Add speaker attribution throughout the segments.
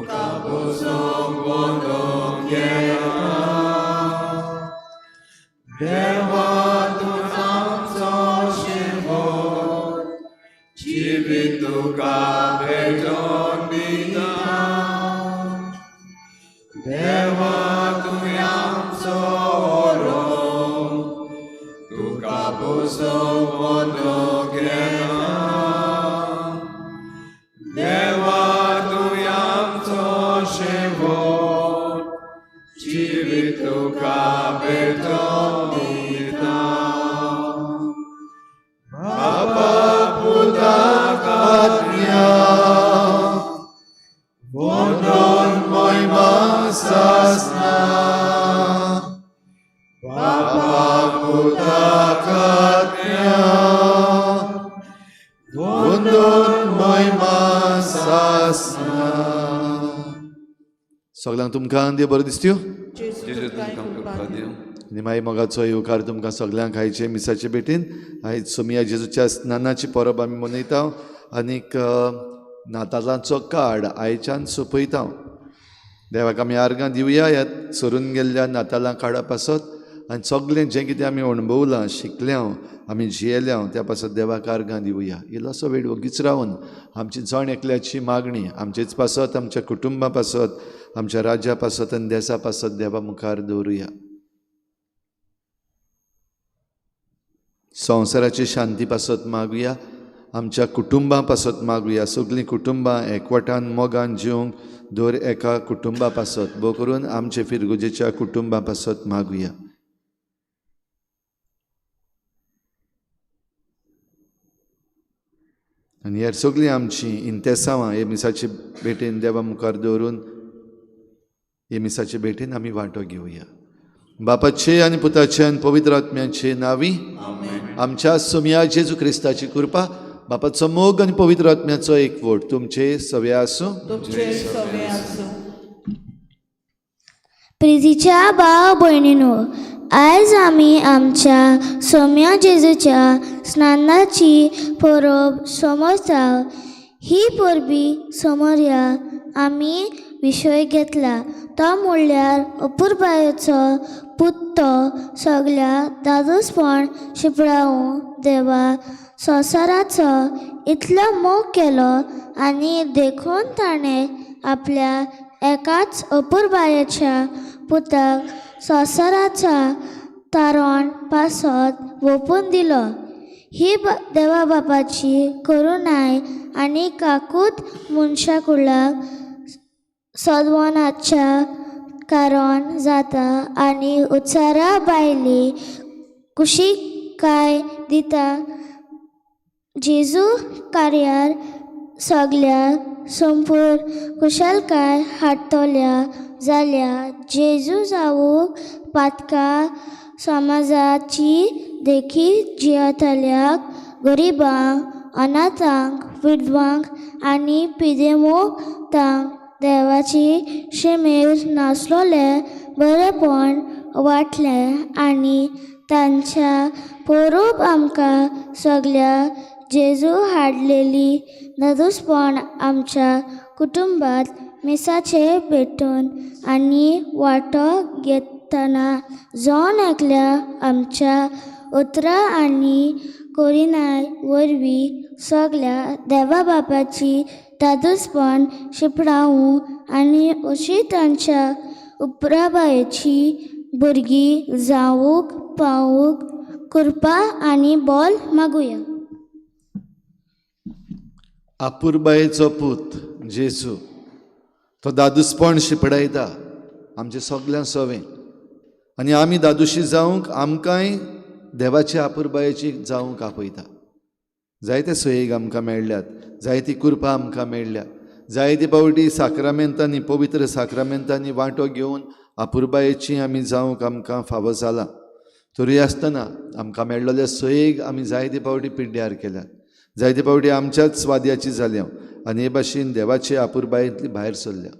Speaker 1: तुका पोसोवंक वंदोन घेता. देवा तूं आमचो शेवट, जिवीत तुका भेटोवन दिता. देवा तूं आमचो ओरो, तुका पोसोवंक वंदोन घेता. देवा तूं आमचो शेवट, जिवीत तुका भेटोवन दिता. बापा पुताक आज्ञा, वंदन महिमा सासना. बापा पुताक आज्ञा, वंदन महिमा सासना.
Speaker 2: सगल्यांक तुमकां देव बरो दिसत्यो.
Speaker 3: जेजू
Speaker 1: जेजू
Speaker 3: तुमकां
Speaker 1: तुमकां
Speaker 3: कृपा
Speaker 1: कृपा
Speaker 3: दिवं.
Speaker 1: दिवं.
Speaker 2: आनी मागीर मोगाचो येवकार तुमकां सगल्यांक आयचे मिसाचे भेटीन. आयज सोमिया जेजूच्या स्नानाची परब आमी मनयता आनीक नातालांचो कार्ड आयच्यान सोंपयता. देवाक आमी आर्गां दिवया ह्या सरून गेल्ल्या नातालां कार्डा पासत आनी सगळें जें कितें आमी अणभवलां, शिकल्या, आमी जियेल्या त्या पासत देवाक आर्गां दिवया. इल्लोसो वेळ वगीच रावन आमची जण एकल्याची मागणी आमचेच पासत, आमच्या कुटुंबा पासत, आमच्या राज्या पासत आनी देसा पासत देवा मुखार दवरुया. संवसाराची शांती पासत मागुया, आमच्या कुटुंबां पासत मागुया. सगळीं कुटुंबां एकवटान मोगान जिवंक दर एका कुटुंबा पासत, भोव करून आमचे फिरगुजेच्या कुटुंबा पासत मागुया. आनी ह्या सगळीं आमची इंतेसांवां हे मिसाचे भेटेन देवा मुखार दवरून हे मिसाचे भेटेन आमी वांटो घेवया. बापाचे आनी पुताचे आनी पवित्र आत्म्याचे नांवी आमच्या सोमया जेजू क्रिस्ताची कृपा, बापाचो मोग आनी पवित्र आत्म्याचो एकवट तुमचे सवे आसूं.
Speaker 3: तुमचे सवे आसूं.
Speaker 4: प्रितीच्या भाव भयणीनो, आयज आमी आमच्या सोम्या जेजूच्या स्नानाची परब समजता. ही परबी समोरया आमी विशय घेतला तो म्हणल्यार अपुरबायेचो पुत्तो सगल्या दादोसपण शिंपडावन देवा संवसाराचो इतलो मोग केलो आनी देखून ताणें आपल्या एकाच अपुरबायेच्या पुताक संवसाराच्या तारण पासत वोपून दिलो. ही देवा बापाची करुणाय आनी काकूत मनशा कुळाक सद्वनाच्या कारण जाता आनी उत्सारा भायली कुशीकाय दिता. जेजू कार्यार सगल्या संपूर्ण कुशलकाय हाडटल्या जाल्यार जेजू जावूंक पातका समाजाची देखी जियेतल्याक, गरिबांक, अनाथांक, विधवांक आनी पिदेमोतांक देवाची शिमेर नासलोलें बरेपण वांटलें आनी तांच्या पोरूप आमकां सगल्या जेजू हाडलेली दादोसपण आमच्या कुटुंबात मिसाचे भेटून आनी वांटो घेतना जण एकल्या आमच्या उतरां आनी कोरिनाय वरवीं सगल्या देवा बापाची दादोसपण शिंपडावूं आनी अशी तांच्या उपराबायेची भुरगीं जावूंक पावूंक कृपा आनी बोल मागुया.
Speaker 2: आपुरबायेचो पूत जेजू तो दादूसपण शिंपडायता आमचे सगल्यां सवें आनी आमी दादूशी जावंक आमकांय देवाचे आपुरबायेची जावंक आपयता. जायते सोयेग आमकां मेळ्ळ्यात, जायती कृपा आमकां मेळ्ळ्या, जायते पावटी साक्रामेंतांनी, पवित्र साक्रामेंतांनी वांटो घेवन आपुरबायेची आमी जावंक आमकां फावो जालां. तरी आसतना आमकां मेळ्ळेले सोयेग आमी जायते पावटी पिड्ड्यार केल्यात, जायते पावटी आमच्याच वाद्याची जाल्या आनी हे भाशेन देवाचे आपुरबायेंतली भायर सरल्या.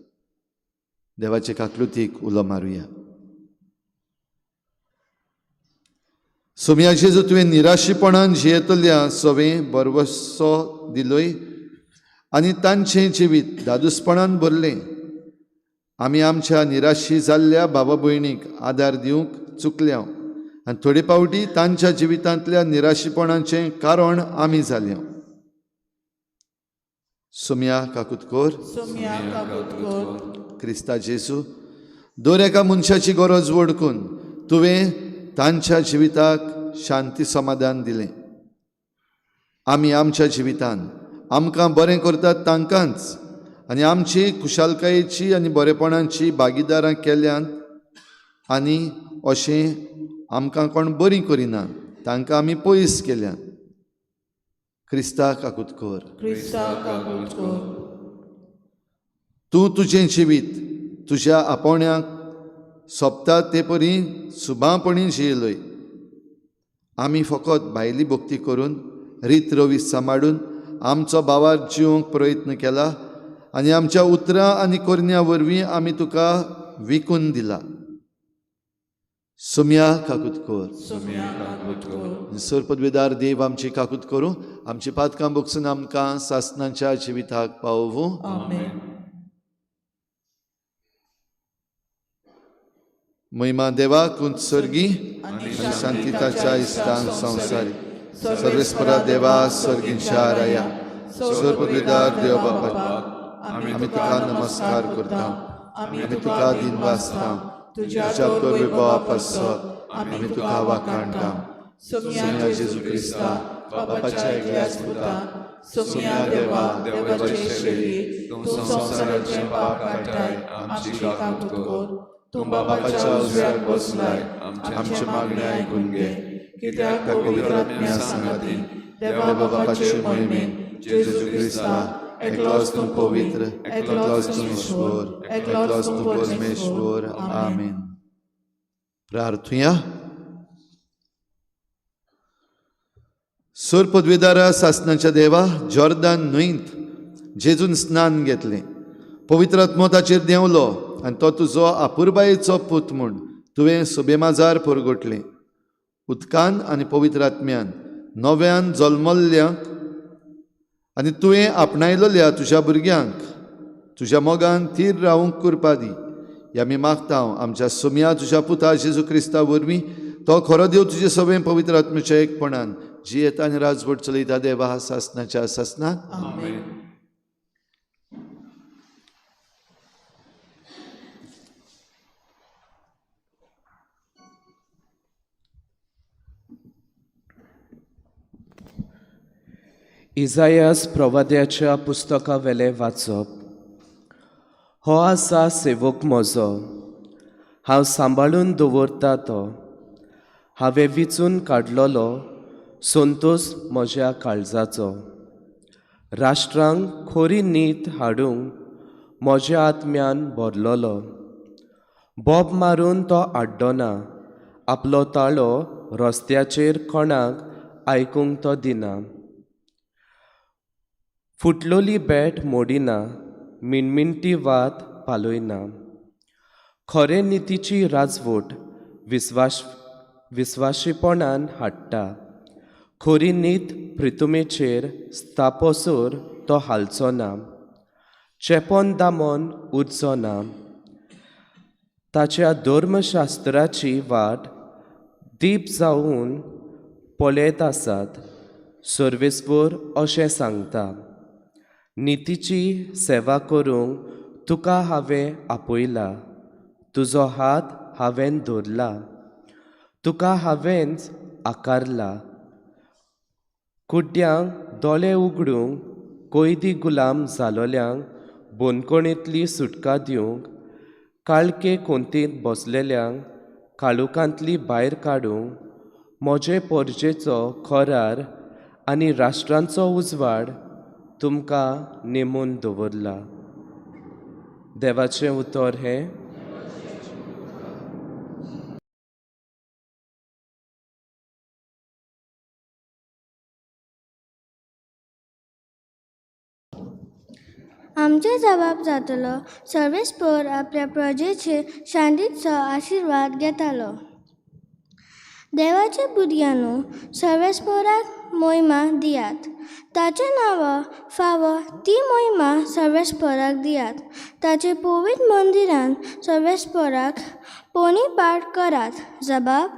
Speaker 2: देवाचे काकलुतीक उलो मारुया. सोमया जेजू तुवें निराशीपणान जियेतल्या सवें बरवसो दिलोय आनी तांचें जिवीत दादूसपणान भरलें. आमी आमच्या निराशी जाल्ल्या बाबा भयणीक आदार दिवंक चुकल्या आनी थोडे फावटी तांच्या जिवितांतल्या निराशीपणाचें कारण आमी जाल्या. सोम्या काकुतकोर.
Speaker 3: सोम्या काकुतकोर.
Speaker 2: क्रिस्ता जेजू, दर एका मनशाची गरज वळखून तुवें तांच्या जिविताक शांती समाधान दिलें. आमी आमच्या जिवितान आमकां बरें करतात तांकांच आनी आमची खुशालकायेची आनी बरेपणाची भागीदारां केल्यान आनी अशें आमकां कोण बरीं करिना तांकां आमी पयस केल्यान. क्रिस्ता काकुतकोर.
Speaker 3: क्रिस्ता काकुतकोर.
Speaker 2: तूं तुजें जिवीत तुज्या आपोवण्याक सोंपता ते परी सुबापणी जियेलय. आमी फकत भायली भक्ती करून रीत रवीस सांबाळून आमचो भावार जिवंक प्रयत्न केला आनी आमच्या उतरां आनी करण्या वरवीं आमी तुका विकून दिला. सोम्या काकुतकोर.
Speaker 3: सोम्या काकुतकोर.
Speaker 2: सर पदवेदार देव आमची काकूत करूं, आमची पातकां बगसून आमकां सासनाच्या जिविताक पावोवूं.
Speaker 3: आमेन.
Speaker 2: महिमा देवाक सर्गी आनी शांतीताच्या इस्तान संवसारी. सर्वेस्परा देवा सर्गींच्या राया, सर पदवेदार देव बापा, आमी तुका नमस्कार करता, आमी तुका दिनवासता. तुज्या तोर पासत आमी तुका वाखाणटा. सोम्या जेजू क्रिस्ता बापाच्या एकल्याच पुता, सोम्या देवा
Speaker 1: देवाचे शेळी, तूं संवसाराचें पाप काडटाय, आमची काकूत कर. तूं
Speaker 2: बापाच्या उजव्याक बसलाय,
Speaker 1: आमचें मागणें आयकून घे.
Speaker 3: कित्याक
Speaker 2: त्या पवित्र आत्म्या सांगाती देवा बापाचे मोहिमेन जेजू क्रिस्ता, एकलोच तूं पवित्र, एकलोच तूं ईश्वर, एकलोच तूं परमेश्वर. आमेन. प्रार्थुया. सर पदवेदारा सासनाच्या देवा, जॉर्दान न्हंयत जेजून स्नान घेतलें, पवित्र आत्मो ताचेर देंवलो आनी तो तुजो आपुरबायेचो पूत म्हूण तुवें सुबेमाजार परगटलें. उदकान आनी पवित्र आत्म्यान नव्यान जल्मल्ल्यांक आनी तुवें आपणायलोल्या तुज्या भुरग्यांक तुज्या मोगान थीर रावूंक कृपा दी. ह्या आमी मागता आमच्या सोम्या तुज्या पुता जेजू क्रिस्ता वरवीं, तो खरो देव तुजे सगळें पवित्र आत्म्याच्या एकपणान जियेता आनी राजवट चलयता देवा सासनाच्या सासनाक.
Speaker 3: आमेन.
Speaker 5: इजायास प्रवाद्याच्या पुस्तकावेलें वाचप. हो आसा सेवक म्हजो, हांव सांबाळून दवरता तो, हांवें विचून काडलोलो संतोस म्हज्या काळजाचो. राष्ट्रांक खोरी नीत हाडूंक म्हज्या आत्म्यान भरलोलो. बोब मारून तो आड्डना, आपलो ताळो रस्त्याचेर कोणाक आयकूंक तो दिना. फुटलोली बॅट मोडिना, मिणमिणटी वात पालयना. खरे नितीची राजवट विस्वाशीपणान हाडटा. खरी नीत प्रितुमेचेर स्थापोसर तो हालचो ना, चेपोन दामोन उरचो ना. ताच्या धर्मशास्त्राची वाट दीप जावन पळयत आसात. सर्वेस्वर अशें सांगता, नितीची सेवा करूंक तुका हांवें आपयला, तुजो हात हांवें धरला, तुका हांवेंच आकारला. कुड्ड्यांक दोळे उगडूंक, कोयदी गुलाम जालोल्यांक बंदखणींतली सुटका दिवंक, काळखे कोंतींत बसलेल्यांक काळोखांतली भायर काडूंक, म्हजे पोरजेचो खोरार आनी राष्ट्रांचो उजवाड तुमकां नेमून दवरला. देवाचें उतर हें.
Speaker 4: आमचे जबाब जातलो, सर्वेस्पोर आपल्या प्रजेचेर शांतीचो आशिर्वाद घेतालो. देवाच्या भुरग्यांनो, सर्वेस्पोराक मोहिमा दियात, ताचें नांव फावो ती मोहिमा सर्वेस्पोराक दियात. ताचे पवित्र मंदिरान सर्वेस्पोराक पोणी पाठ करात. जबाब.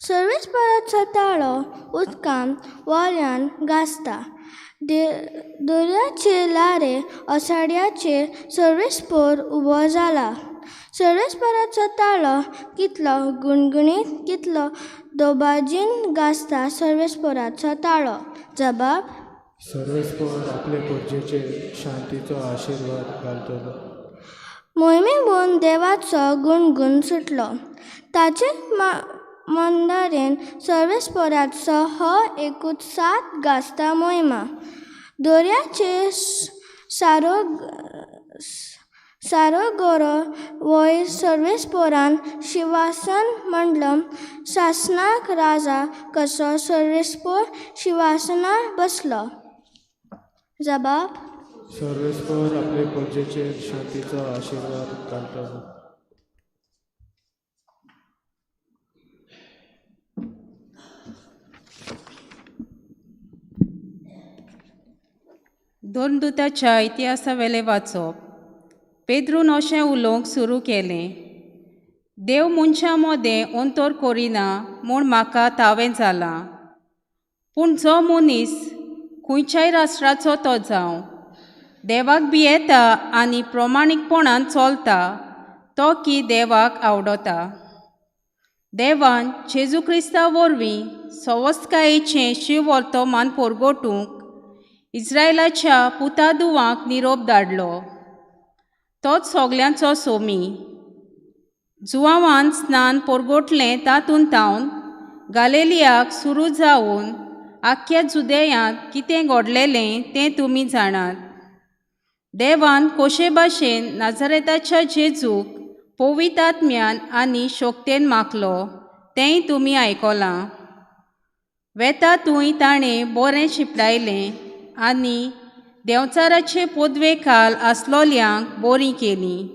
Speaker 4: सर्वेस्पोराचो ताळो उदकान वोल्यान गाजता. दर्याचे लारे असाड्याचेर सर्वेस्पोर उबो जाला. सर्वेस्पोराचो ताळो कितलो गुणगुणीत, कितलो दोबाजीन गाजता सर्वेस्पोराचो ताळो. जबाब.
Speaker 1: सर्वेस्पोर आपले परजेचेर शांतीचो आशिर्वाद घालतलो.
Speaker 4: मोहिमे बोन देवाचो गुणगुण सुटलो. ताचे मंदारेन सर्वेस्पोराचो हो एकूच सात गाजता मोहिमा. दर्याचे सारो गोरो वयर सर्वेस्पोरान शिवासन मंडलम सासनाक राजा कसो सर्वेस्पोर शिवासनार बसलो. जबाब.
Speaker 1: सर्वेस्पोर आपले परजेचेर शांतीचो आशिर्वाद घालतलो.
Speaker 6: दोन दुताच्या इतिहासावेलें वाचप. पेद्रून अशें उलोवंक सुरू केलें, देव मनशां मदें अंतर करिना म्हूण म्हाका तावें जालां, पूण जो मनीस खंयच्याय राष्ट्राचो तो जावं, देवाक भियेता आनी प्रमाणीकपणान चलता तो की देवाक आवडता. देवान जेजू क्रिस्ता वरवीं सवस्तकायेचें शिववर्तमान परगटूंक इस्रायलाच्या पुतादुवांक निरोप धाडलो. तोच सगल्यांचो सोमी. जुवावान स्नान परगटलें तातूंत तावन गालेलियाक सुरू जावन आख्ख्या जुदेयांत कितें घडलेलें तें तुमी जाणात. देवान कोशे भाशेन नाझारेताच्या जेजूक पवित्र आत्म्यान आनी शक्तेन माखलो तेंय तुमी आयकलां. वेता थंय ताणें बरें शिंपडायलें आनी देंवचाराचे पदवे खाल आसलोल्यांक बरीं केलीं,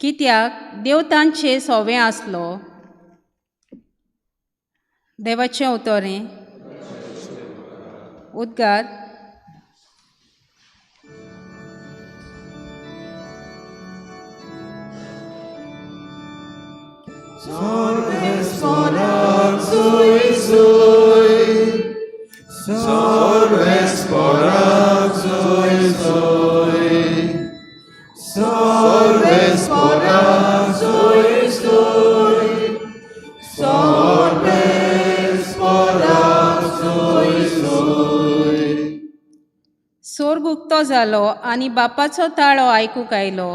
Speaker 6: कित्याक देव तांचे सोवें आसलो. देवाचें उतरें. उद्गार.
Speaker 2: सर्वेस्पोराक सोय सोय, सर्वेस्पोराक सोय सोय, सर्वेस्पोराक सोय सोय.
Speaker 6: सोर्ग उक्तो जालो आनी बापाचो ताळो आयकूंक आयलो,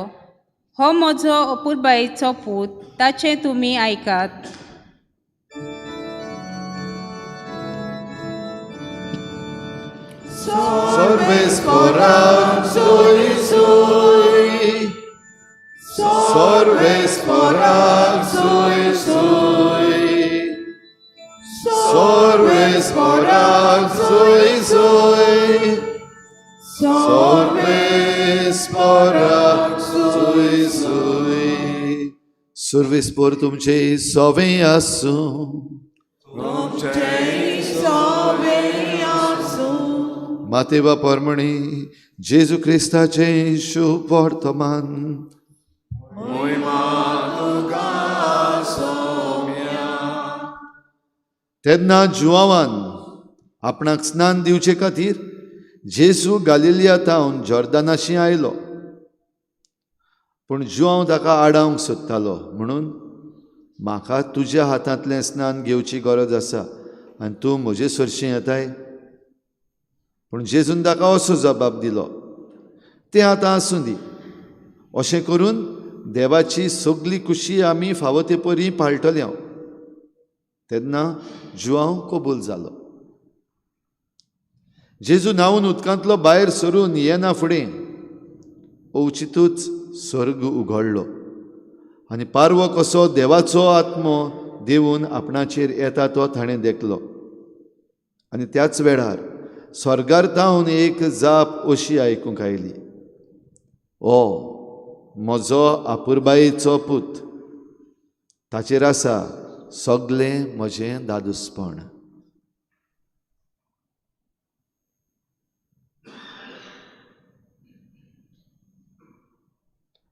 Speaker 6: हो म्हजो अपुरबायेचो पूत, ताचें तुमी आयकात.
Speaker 2: सर्वेस्पोराक सोय सोय, सर्वेस्पोराक सोय सोय, सर्वेस्पोराक सोय सोय, सर्वेस्पोराक सोय सोय. सर्वेस्पोर तुमचे सोवें आसूं. मातेवा परमणी जेजू क्रिस्ताचें शुभ वर्तमान. तेन्ना जुवावान आपणाक स्नान दिवचे खातीर जेजू गालिलिया तावन जॉर्दानाशी आयलो. पूण जुवांव ताका आडावंक सोदतालो, म्हणून म्हाका तुज्या हातांतलें स्नान घेवची गरज आसा आनी तूं म्हजे सरशीं येताय. पूण जेजून ताका असो जबाब दिलो, तें आतां आसूं दी, अशें करून देवाची सगली खुशी आमी फावो ते परी पाळटले हांव. तेन्ना जुवांव कबूल जालो. जेजू न्हांवन उदकांतलो भायर सरून येना फुडें अवचितूच स्वर्ग उगडलो आनी पारवो कसो देवाचो आत्मो देवून आपणाचेर येता तो ताणें देखलो. आनी त्याच वेळार स्वर्गार तावन एक जाप अशी आयकूंक आयली, ओ म्हजो आपुरबायेचो पूत, ताचेर आसा सगळें म्हजें दादूसपण.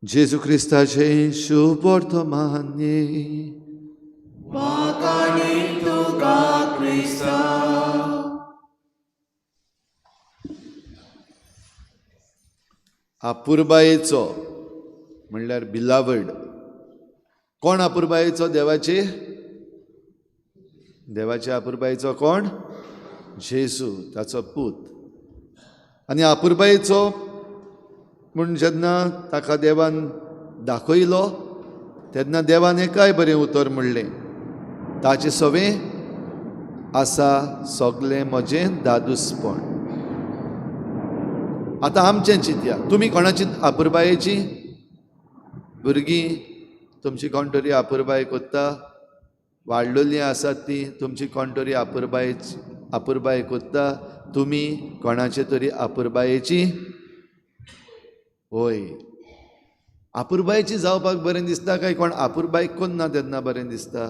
Speaker 2: जेजू क्रिस्ताचें शुभ वर्तमान्ये.
Speaker 3: वाखाणी तुका क्रिस्ता.
Speaker 2: आपुरबायेचो म्हणल्यार बिलावड. कोण आपुरबायेचो? देवाचे. देवाचे आपुरबायेचो कोण? जेजू, ताचो पूत. आनी आपुरबायेचो म्हूण जेन्ना ताका देवान दाखयलो तेन्ना देवान एकाय बरें उतर म्हणलें, ताचें सवें आसा सगळें म्हजें दादूसपण. आतां आमचें चिंतया, तुमी कोणाची आपुरबायेची भुरगीं? तुमची कोण तरी आपुरबाय कोत्ता? वाडलोलीं आसात ती तुमची कोण तरी आपुरबाय कोत्ता? तुमी कोणाचे तरी आपुरबायेची? होय. आपुरबायेची जावपाक बरें दिसता काय कोण आपुरबाय कोन्ना तेन्ना बरें दिसता?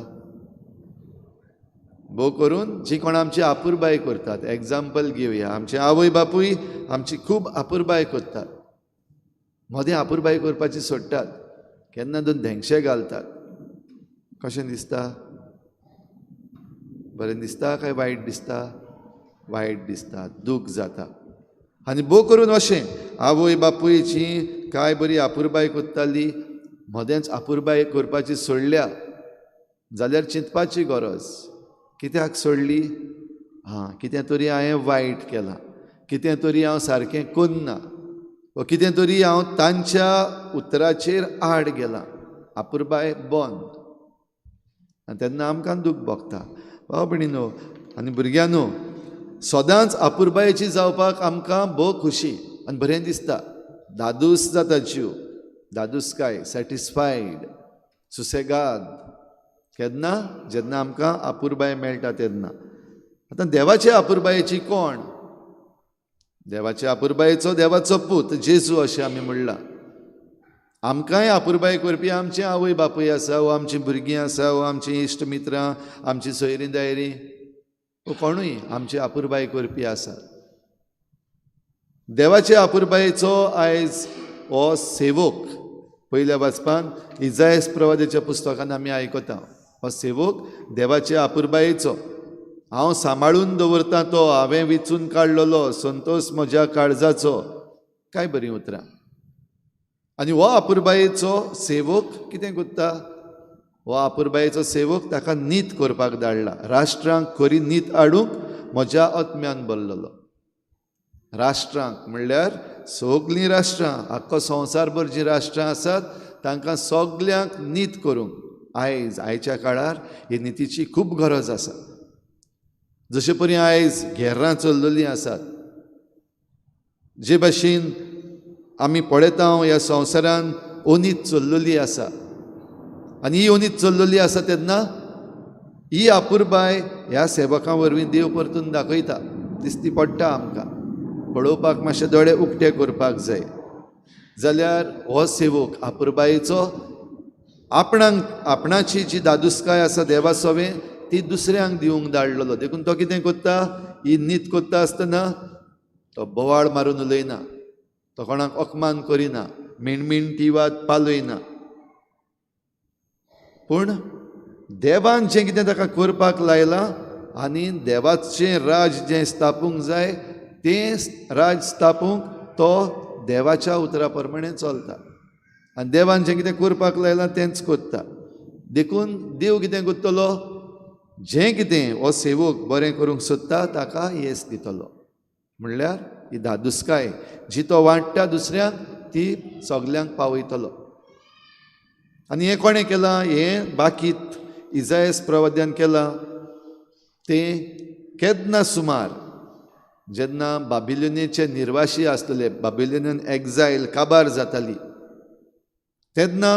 Speaker 2: भोव करून जी कोण आमची आपुरबाय करतात, एग्जाम्पल घेवया, आमचे आवय बापूय आमची खूब आपुरबाय करतात, मदें आपुरबाय करपाची सोडटात, केन्ना दोन धेंगशे घालतात. कशें दिसता? बरें दिसता काय वायट दिसता? वायट दिसता, दूख जाता. आनी भोव करून अशें आवय बापूयची काय बरी आपुरबाय करताली, मदेंच आपुरबाय करपाची सोडल्या जाल्यार चिंतपाची गरज, कित्याक सोडली? हां, कितें तरी हांवें वायट केलां, कितें तरी हांव सारकें कोन्ना, वा कितें तरी हांव तांच्या उतराचेर आड गेलां, आपुरबाय बंद. आनी तेन्ना आमकां दूख भोगता. भाव भयणीनो आनी भुरग्यांनो, सदांच आपुरबायेची जावपाक आमकां भोव खुशी आनी बरें दिसता, दादूस जाता जीव, दादूसकाय, सॅटिस्फायड, सुसेगाद. केन्ना? जेन्ना आमकां आपुरबाय मेळटा तेन्ना. आतां देवाचे आपुरबायेची कोण? देवाचे आपुरबायेचो देवाचो पूत जेजू अशें आमी म्हणलां. आमकांय आपुरबाय करपी आमचे आवय बापूय आसा, वो आमचीं भुरगीं आसा, वो आमचीं इश्ट मित्रां, आमची सोयरीं दायरीं, वो कोणूय आमची आपुरबाय करपी आसा. देवाचे आपुरबायेचो आयज हो सेवक पयल्या वाचपान इजायस प्रवादाच्या पुस्तकान आमी आयकता, हो सेवक देवाचे आपुरबायेचो. हांव सांबाळून दवरता तो, हांवें विचून काडलेलो संतोष म्हज्या काळजाचो. काय बरीं उतरां. आनी हो आपुरबायेचो सेवक कितें करता? हो आपुरबायेचो सेवक ताका नीत करपाक धाडला, राष्ट्रांक खरी नीत हाडूंक म्हज्या आत्म्यान बरलेलो. राष्ट्रांक म्हणल्यार सगळीं राष्ट्रां, आख्खो संवसारभर जीं राष्ट्रां आसात तांकां सगल्यांक नीत करूंक आयज आयच्या काळार हे नितीची खूब गरज आसा. जशे परी आयज घेरां चल्लेलीं आसात, जे भाशेन आमी पळयता ह्या संवसारान ओनीत चल्लेली आसा, आनी ही ओनीत चल्लेली आसा तेन्ना ही आपुरबाय ह्या सेवकां वरवीं देव परतून दाखयता, दिसती पडटा आमकां. पळोवपाक मातशे दोळे उक्ते करपाक जाय. जाल्यार हो सेवक आपुरबायेचो आपणाक आपणाची जी दादूसकाय आसा देवा सवें ती दुसऱ्यांक दिवंक धाडलेलो. देखून तो कितें करता? ही नीत करता आसतना तो बोवाळ मारून उलयना, तो कोणाक अपमान करिना, मिणमिणटी वाद पालयना, पूण देवान जें कितें ताका करपाक लायलां आनी देवाचें राज जें स्थापूंक जाय तें राज स्थापूंक तो देवाच्या उतरा प्रमाणें चलता आनी देवान जें कितें करपाक लायलां तेंच करता. देखून देव कितें करतलो? जें कितें हो सेवक बरें करूंक सोदता ताका येस दितलो. म्हणल्यार ही दादूसकाय जी तो वांट्टा दुसऱ्यांक ती सगल्यांक पावयतलो. आनी हें कोणें केलां? हें बाकीत इजायस प्रवाद्यान केलां. तें केन्ना सुमार जेन्ना बाबिलोनियेचे निर्वाशी आसलेले, बाबिलोनियन एक्झायल काबार जाताली तेन्ना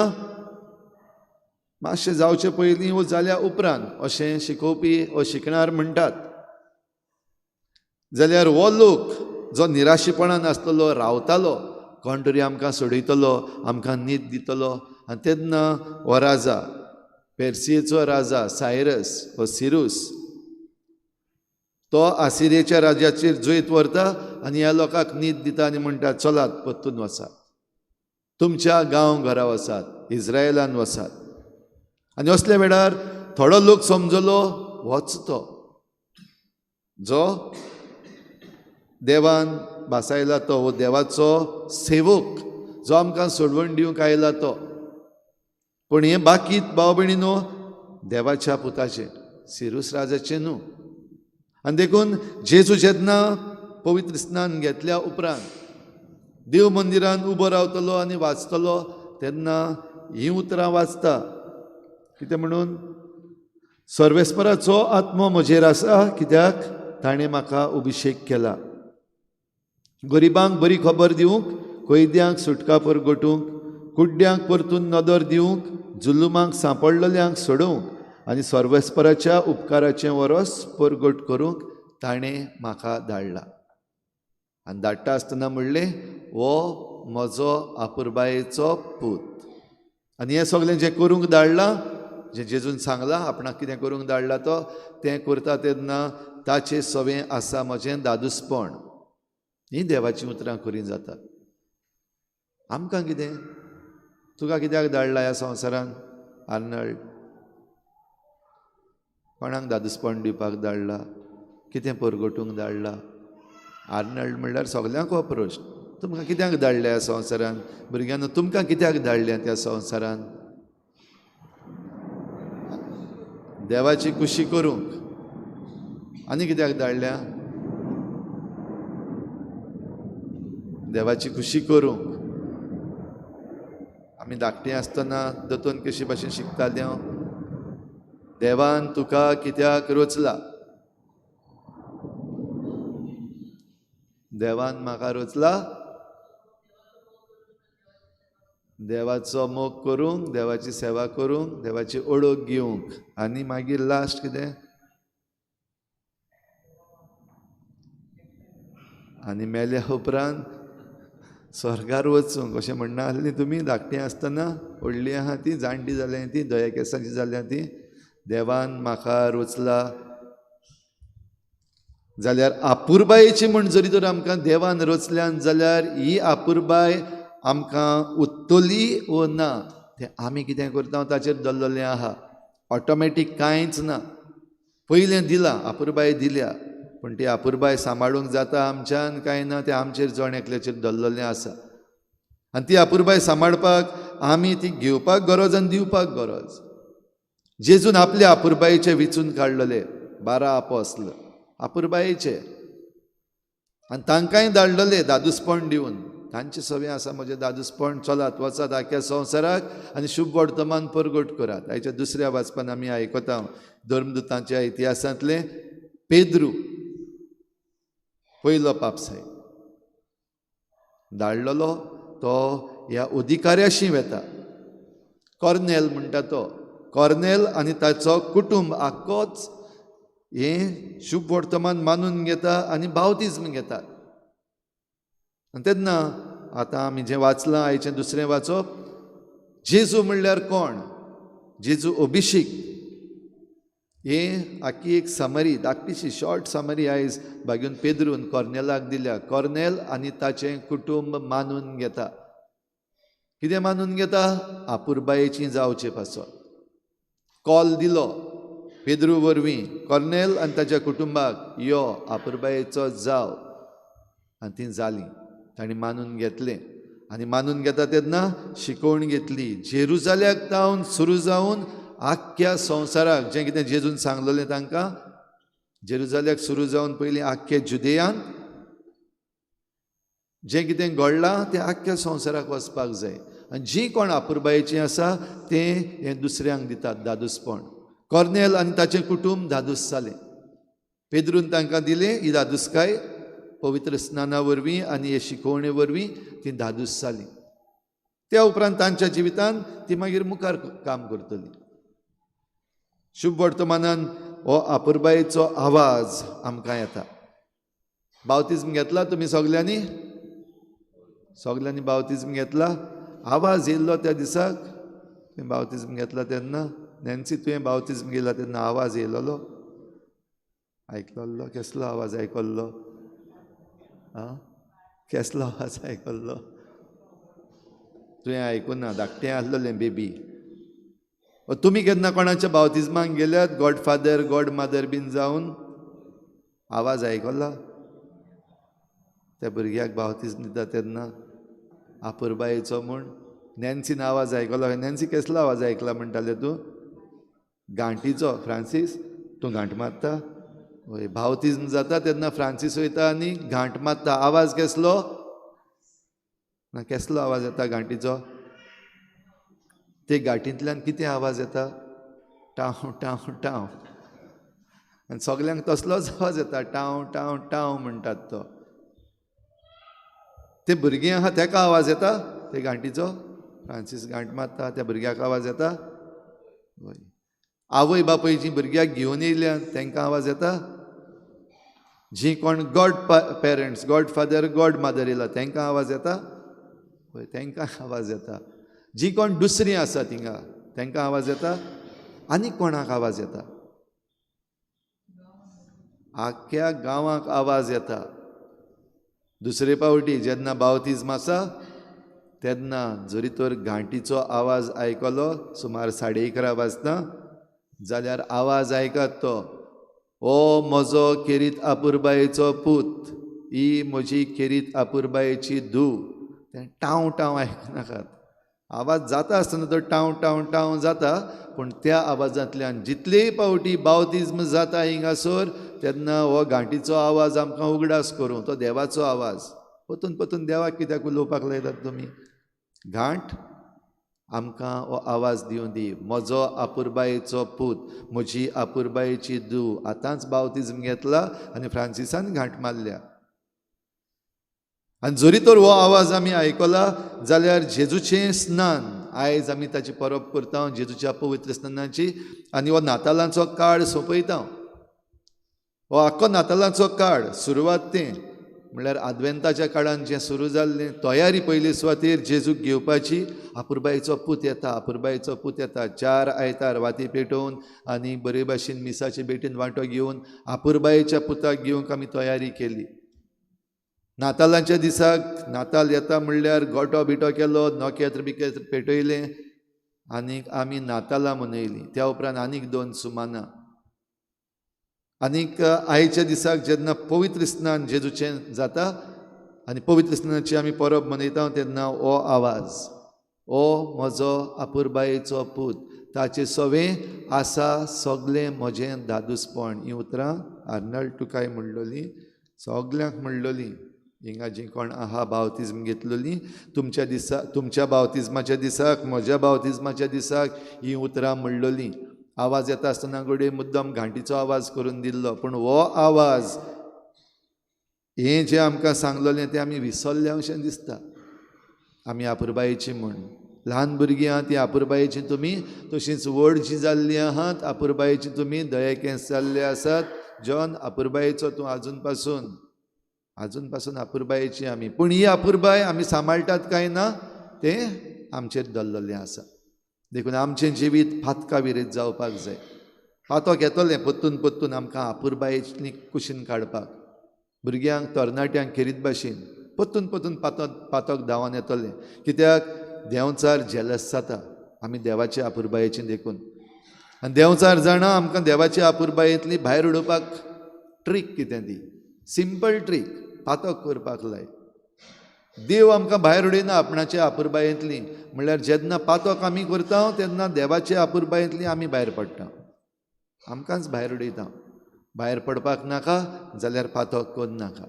Speaker 2: मातशें जावचे पयलीं वो जाल्या उपरांत अशें शिकोवपी वो शिकणार म्हणटात. जाल्यार हो लोक जो निराशीपणान आसतलो, रावतालो, कोण तरी आमकां सोडयतलो, आमकां नीत दितलो. आनी तेन्ना हो राजा, पेर्सियेचो राजा सायरस हो सिरूस, तो आसिरियेच्या राज्याचेर जैत व्हरता आनी ह्या लोकांक नीत दिता आनी म्हणटा, चलात परतून वचात, तुमच्या गांव घरा वचात, इस्रायलान वचात. आनी असल्या वेळार थोडो लोक समजलो होच तो जो देवान भासायला तो, हो देवाचो सेवक जो आमकां सोडवण दिवंक आयला तो. पूण हें बाकीत भाव भयणीनो देवाच्या पुताचें, सिरूस राजाचें न्हू. आनी देखून जेजू जेन्ना पवित्र स्नान घेतल्या उपरांत देव मंदिरान उबो रावतलो आनी वाचतलो तेन्ना हीं उतरां वाचता, कितें म्हणून, सर्वेस्पराचो आत्मो म्हजेर आसा, कित्याक ताणें म्हाका अभिशेक केला गरिबांक बरी खबर दिवंक, कैद्यांक सुटका परगटूंक, कुड्ड्यांक परतून नदर दिवंक, जुलुमांक सांपडलेल्यांक सोडोवंक आनी सर्वेस्पराच्या उपकाराचें वरस परगट करूंक ताणें म्हाका धाडला. आनी धाडटा आसतना म्हणलें, हो म्हजो आपुरबायेचो पूत. आनी हें सगळें जें करूंक धाडलां, जें जेजून सांगलां आपणाक कितें करूंक धाडलां तो, तें करता तेन्ना ताचें सवें आसा म्हजें दादूसपण. हीं देवाचीं उतरां खरीं जातात. आमकां कितें, तुका कित्याक धाडला ह्या संवसारान आर्नल्ड? कोणाक दादूसपण दिवपाक धाडला? कितें परगटूंक धाडला? आर्नल्ड म्हणल्यार सगल्यांक हो प्रश्न, तुमकां कित्याक धाडल्या ह्या संवसारान? भुरग्यांनो, तुमकां कित्याक धाडल्या त्या संवसारान? देवाची खुशी करूंक. आनी कित्याक धाडल्या? देवाची खुशी करूंक. आमी धाकटीं आसतना दोतोन कशी भाशेन शिकताले हांव, देवान तुका कित्याक रचला? देवान म्हाका रचला देवाचो मोग करूंक, देवाची सेवा करूंक, देवाची ओळख घेवंक. आनी मागीर लास्ट कितें? आनी मेल्या उपरांत स्वर्गार वचूंक. अशें म्हणना आसलीं तुमी धाकटीं आसतना? व्हडलीं आहा तीं, जाणटी जाल्यां तीं, दया केसांची जाल्यां तीं. देवान म्हाका रचला जाल्यार आपुरबायेची म्हण जरी तर आमकां देवान रचल्यान जाल्यार ही आपुरबाय आमकां उत्तली वो ना तें आमी कितें करता ताचेर दवरलेलें आहा. ऑटोमॅटीक कांयच ना. पयलें दिलां, आपुरबाय दिल्या, पूण ती आपुरबाय सांबाळूंक जाता आमच्यान कांय ना, तें आमचेर जण एकल्याचेर दवरलेलें आसा. आनी ती आपुरबाय सांबाळपाक आमी ती घेवपाक गरज आनी दिवपाक गरज. जेजून आपल्या आपुरबायेचे विचून काडलेले 12 आपोस्ल आपुरबायेचे, आनी तांकांय धाडलेले दादूसपण दिवन. तांचे सवें आसा म्हजें दादूसपण, चलात वचात आख्या संवसाराक आनी शुभ वर्तमान परगट करात. आयच्या दुसऱ्या वाचपान आमी आयकता धर्मदूतांच्या इतिहासांतलें पेद्रू पयलो पापसाय धाडलेलो तो ह्या अधिकाऱ्याशी वेता. कॉर्नेल म्हणटा तो, कॉर्नेल आनी ताचो कुटुंब आख्खोच हें शुभ वर्तमान मानून घेता आनी बावतिज्म घेतात. आनी तेन्ना आतां आमी जें वाचलां आयचें दुसरें वाचप, जेजू म्हणल्यार कोण, जेजू अभिषेक, हें आख्खी एक समरी, धाकटीशी शॉर्ट समरी आयज बागून पेद्रून कॉर्नेलाक दिल्या. कॉर्नेल आनी ताचें कुटुंब मानून घेता. कितें मानून घेता? आपुरबायेची जावचे पासत कॉल दिलो पेद्रू वरवीं कॉर्नेल आनी ताच्या कुटुंबाक, यो आपुरबायेचो जाव. आनी ती जालीं, तांणी मानून घेतलें. आनी मानून घेता तेन्ना शिकोवण घेतली. जेरुजाल्याक तावन सुरू जावन आख्ख्या संवसाराक जें कितें जेजून सांगलेलें तांकां, जेरुजाल्याक सुरू जावन पयलीं आख्खे जुदेयान जें कितें घडलां तें आख्ख्या संवसाराक वचपाक जाय. आनी जीं कोण आपुरबायेचीं आसा तें हें दुसऱ्यांक दितात दादूसपण. कॉर्नेल आनी ताचें कुटुंब दादूस जालें. पेद्रून तांकां दिलें ही दादूसकाय पवित्र स्नाना वरवीं आनी हे शिकोवणे वरवीं तीं दादूस जालीं. त्या उपरांत तांच्या जिवितान ती मागीर मुखार काम करतली. शुभ वर्तमानान हो आपुरबायेचो आवाज आमकां येता. बावतिज्म घेतला तुमी सगल्यांनी? सगल्यांनी बावतिज्म घेतला. आवाज येयल्लो त्या दिसाक तुवें बावतिज्म घेतला तेन्ना, नॅन्सी तुवें बावतिज्म घेतला तेन्ना आवाज येयलोलो आयकल्लो? केसलो आवाज आयकल्लो? आं, केसलो आवाज आयकल्लो? तुवें आयकुना, धाकटें आसलेलें बेबी. तुमी केन्ना कोणाच्या बावतिज्माक गेल्यात गॉड फादर गॉड मदर बीन जावन आवाज आयकला? त्या भुरग्याक बावतिज्म दिता तेन्ना आपुरबायेचो म्हूण नॅन्सीन आवाज आयकलो. नॅन्सी केसलो आवाज आयकला म्हणटालें तूं? गांठीचो. फ्रांसीस तूं घांट मारता? वय, बावतिज्म जाता तेन्ना फ्रांसीस वयता आनी घांट मारता. आवाज केसलो ना? केसलो आवाज येता घांटीचो? ते घांटींतल्यान कितें आवाज येता? टाव टाव टाव. आनी सगल्यांक तसलोच आवाज येता, टाव टाव टाव म्हणटात तो. ते भुरगीं आहा तेका आवाज येता ते घांटीचो? फ्रांसीस घांट मारता त्या भुरग्याक आवाज येता? वय. आवय बापूय जी भुरग्याक घेवन येयल्या तेंकां आवाज येता? जी कोण god parents god father god mother येयला तेंकां आवाज येता? वय, तेंकां आवाज येता. जी कोण दुसरी आसा थिंगा तेंकां आवाज येता? आनी कोणाक आवाज येता? आख्ख्या गांवाक आवाज येता. दुसरे पावटी जेन्ना बावतिज्म आसा तेन्ना जरी तर घांटीचो आवाज आयकलो सुमार 11:30 वाजता जाल्यार आवाज आयकात तो, ओ म्हजो खेरीत आपुरबायेचो पूत, ही म्हजी खेरीत आपुरबायेची धूव. तें टाव टाव आयकनाकात. आवाज जाता आसतना तो टाव टाव टाव जाता, पूण त्या आवाजांतल्यान जितलेय पावटी बावतिज्म जाता हिंगासर तेन्ना हो घांटीचो आवाज आमकां उगडास करूं, तो देवाचो आवाज. परतून परतून देवाक कित्याक उलोवपाक लायतात तुमी? घांट आमकां हो आवाज दिवं दी, म्हजो आपुरबायेचो पूत, म्हजी आपुरबायेची धूव. आतांच बावतिज्म घेतला आनी फ्रांसिसान घांट मारल्या. आनी जरी तर हो आवाज आमी आयकला जाल्यार जेजूचें स्नान आयज आमी ताची परब करता, जेजूच्या पवित्र स्नानाची. आनी हो नातालांचो काळ सोंपयता. हो आख्खो नातालांचो काळ सुरवात तें म्हणल्यार आदवेंताच्या काळान जें सुरू जाल्लें तयारी पयले सुवातेर जेजूक घेवपाची. आपुरबायेचो पूत येता, आपुरबायेचो पूत येता. 4 आयतार वाती पेटोवन आनी बरे भाशेन मिसाचे भेटीन वांटो घेवन आपुरबायेच्या पुताक घेवंक आमी तयारी केली. नातालांच्या दिसाक नाताल येता म्हणल्यार गोटो बिटो केलो, नखेत्र बिखेत्र पेटयलें आनीक आमी नातालां मनयलीं. त्या उपरांत आनीक 2 सुमानां. आनीक आयच्या दिसाक जेन्ना पवित्र स्नान जेजूचें जाता आनी पवित्र स्नानाची आमी परब मनयता तेन्ना हो आवाज, ओ म्हजो आपुरबायेचो पूत, ताचे सवें आसा सगलें म्हजें दादूसपण. हीं उतरां आर्नल्ड तुकाय म्हणलोलीं, सगल्यांक म्हणलोलीं. हिंगा जीं कोण आहा बावतिज्म घेतलेलीं, तुमच्या दिसा, तुमच्या बावतिज्माच्या दिसाक, म्हज्या बावतिज्माच्या दिसाक हीं उतरां म्हणलोलीं. आवाज येता आसतना घडये मुद्दम घांटीचो आवाज करून दिल्लो, पूण हो आवाज हें जें आमकां सांगलोलें तें आमी विसरलें अशें दिसता. आमी आपुरबायेची म्हूण ल्हान भुरगीं आहा ती आपुरबायेची तुमी, तशींच व्हड जीं जाल्लीं आहात आपुरबायेची तुमी, दये केंस जाल्ले आसात. जॉन आपुरबायेचो तूं आजून पासून, आजून पासून आपुरबायेची आमी. पूण ही आपुरबाय आमी सांबाळटात काय ना तें आमचेर दवरलेलें आसा. देखून आमचें जिवीत पातका विरयत जावपाक जाय. पातक येतलें परतून परतून आमकां आपुरबायेची कुशीन काडपाक, भुरग्यांक तरणाट्यांक खेरीत भाशेन परतून परतून पातक धांवन येतलें. कित्याक देंवचार जेलस जाता आमी देवाचे आपुरबायेची देखून. आनी देंवचार जाणा आमकां देवाचे आपुरबायेंतली भायर उडोवपाक ट्रीक कितें ती, सिंपल ट्रीक, पातक करपाक लाय. देव आमकां भायर उडयना आपणाचे आपुरबायेंतली, म्हणल्यार जेन्ना पातक आमी करता तेन्ना देवाचे आपुरबायेंतली आमी भायर पडटा, आमकांच भायर उडयता. भायर पडपाक नाका जाल्यार पातक करूं नाका.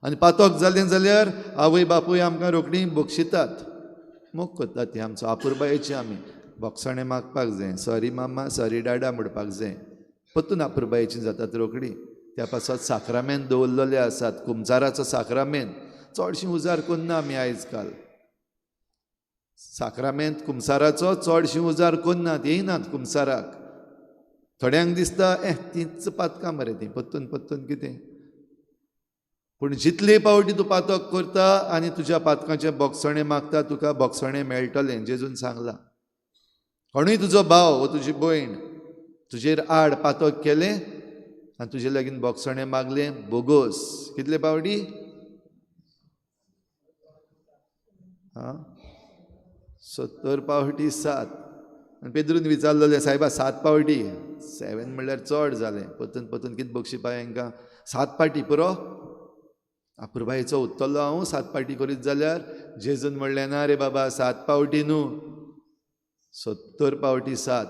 Speaker 2: आनी पातक जालें जाल्यार आवय बापूय आमकां रोखडी बक्षितात, मोग करतात ती आमचो आपुरबायेची. आमी बोगसाणें मागपाक जाय, सॉरी मामा सॉरी डाडा म्हणपाक जाय, परतून आपुरबायेची जातात रोखडी. त्या पासत साक्रामेंत दवरलेले आसात, कुमसाराचो साक्रामेंत चडशीं उजार करना आमी आयज काल. साक्रामेंत कुमसाराचो चडशीं उजार करनात, येयनात कुमसाराक. थोड्यांक दिसता ए तींच पातकां मरे तीं परतून परतून कितें. पूण जितले पावटी तूं पातक करता आनी तुज्या पातकाचें बोगसणें मागता, तुका बोगसणें मेळटलें. जेजून सांगलां, कोणूय तुजो भाव वो तुजी भयण तुजेर आड पातक केलें आनी तुजे लागीं बोगसणें मागलें, बोगोस. कितले पावटी? आं, 70 पावटी 7. आनी पेद्रून विचारलें, सायबा 7 पावटी? 7 म्हणल्यार चड जालें, परतून परतून कितें बक्षिपा हांकां? 7 पाटी पुरो? अपुरबायेचो उत्तलो हांव 7 पाटी करीत जाल्यार? जेजून म्हणलें, ना रे बाबा, 7 पावटी न्हू, 70 पावटी 7.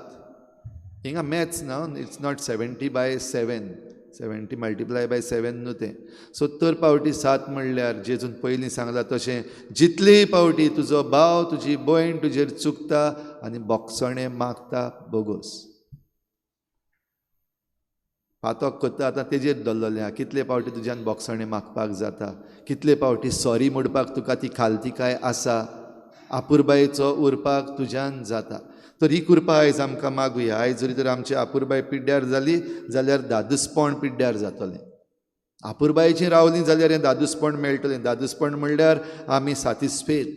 Speaker 2: हिंगा मॅथ्स ना, it's not 70/7, 70 multiply by 7 न्हू तें. 70 पावटी 7 म्हणल्यार जेजून पयलीं सांगलां तशें, जितली पावटी तुजो भाव तुजी भयण तुजेर चुकता आनी बोगसणें मागता, बोगोस. पातक करता आतां तेजेर दवरलेलें आहा, कितले पावटी तुज्यान बोगसणें मागपाक जाता, कितले पावटी सॉरी म्हणपाक तुका ती खालतिकाय आसा, आपुरबायेचो उरपाक तुज्यान जाता. तर ही कृपा आयज आमकां मागुया. आयज जरी तर आमची आपुरबाय पिड्ड्यार जाली जाल्यार दादूसपण पिड्ड्यार जातलें. आपुरबायेचीं रावलीं जाल्यार हें दादूसपण मेळटलें. दादूसपण म्हणल्यार आमी सातिस्फेद.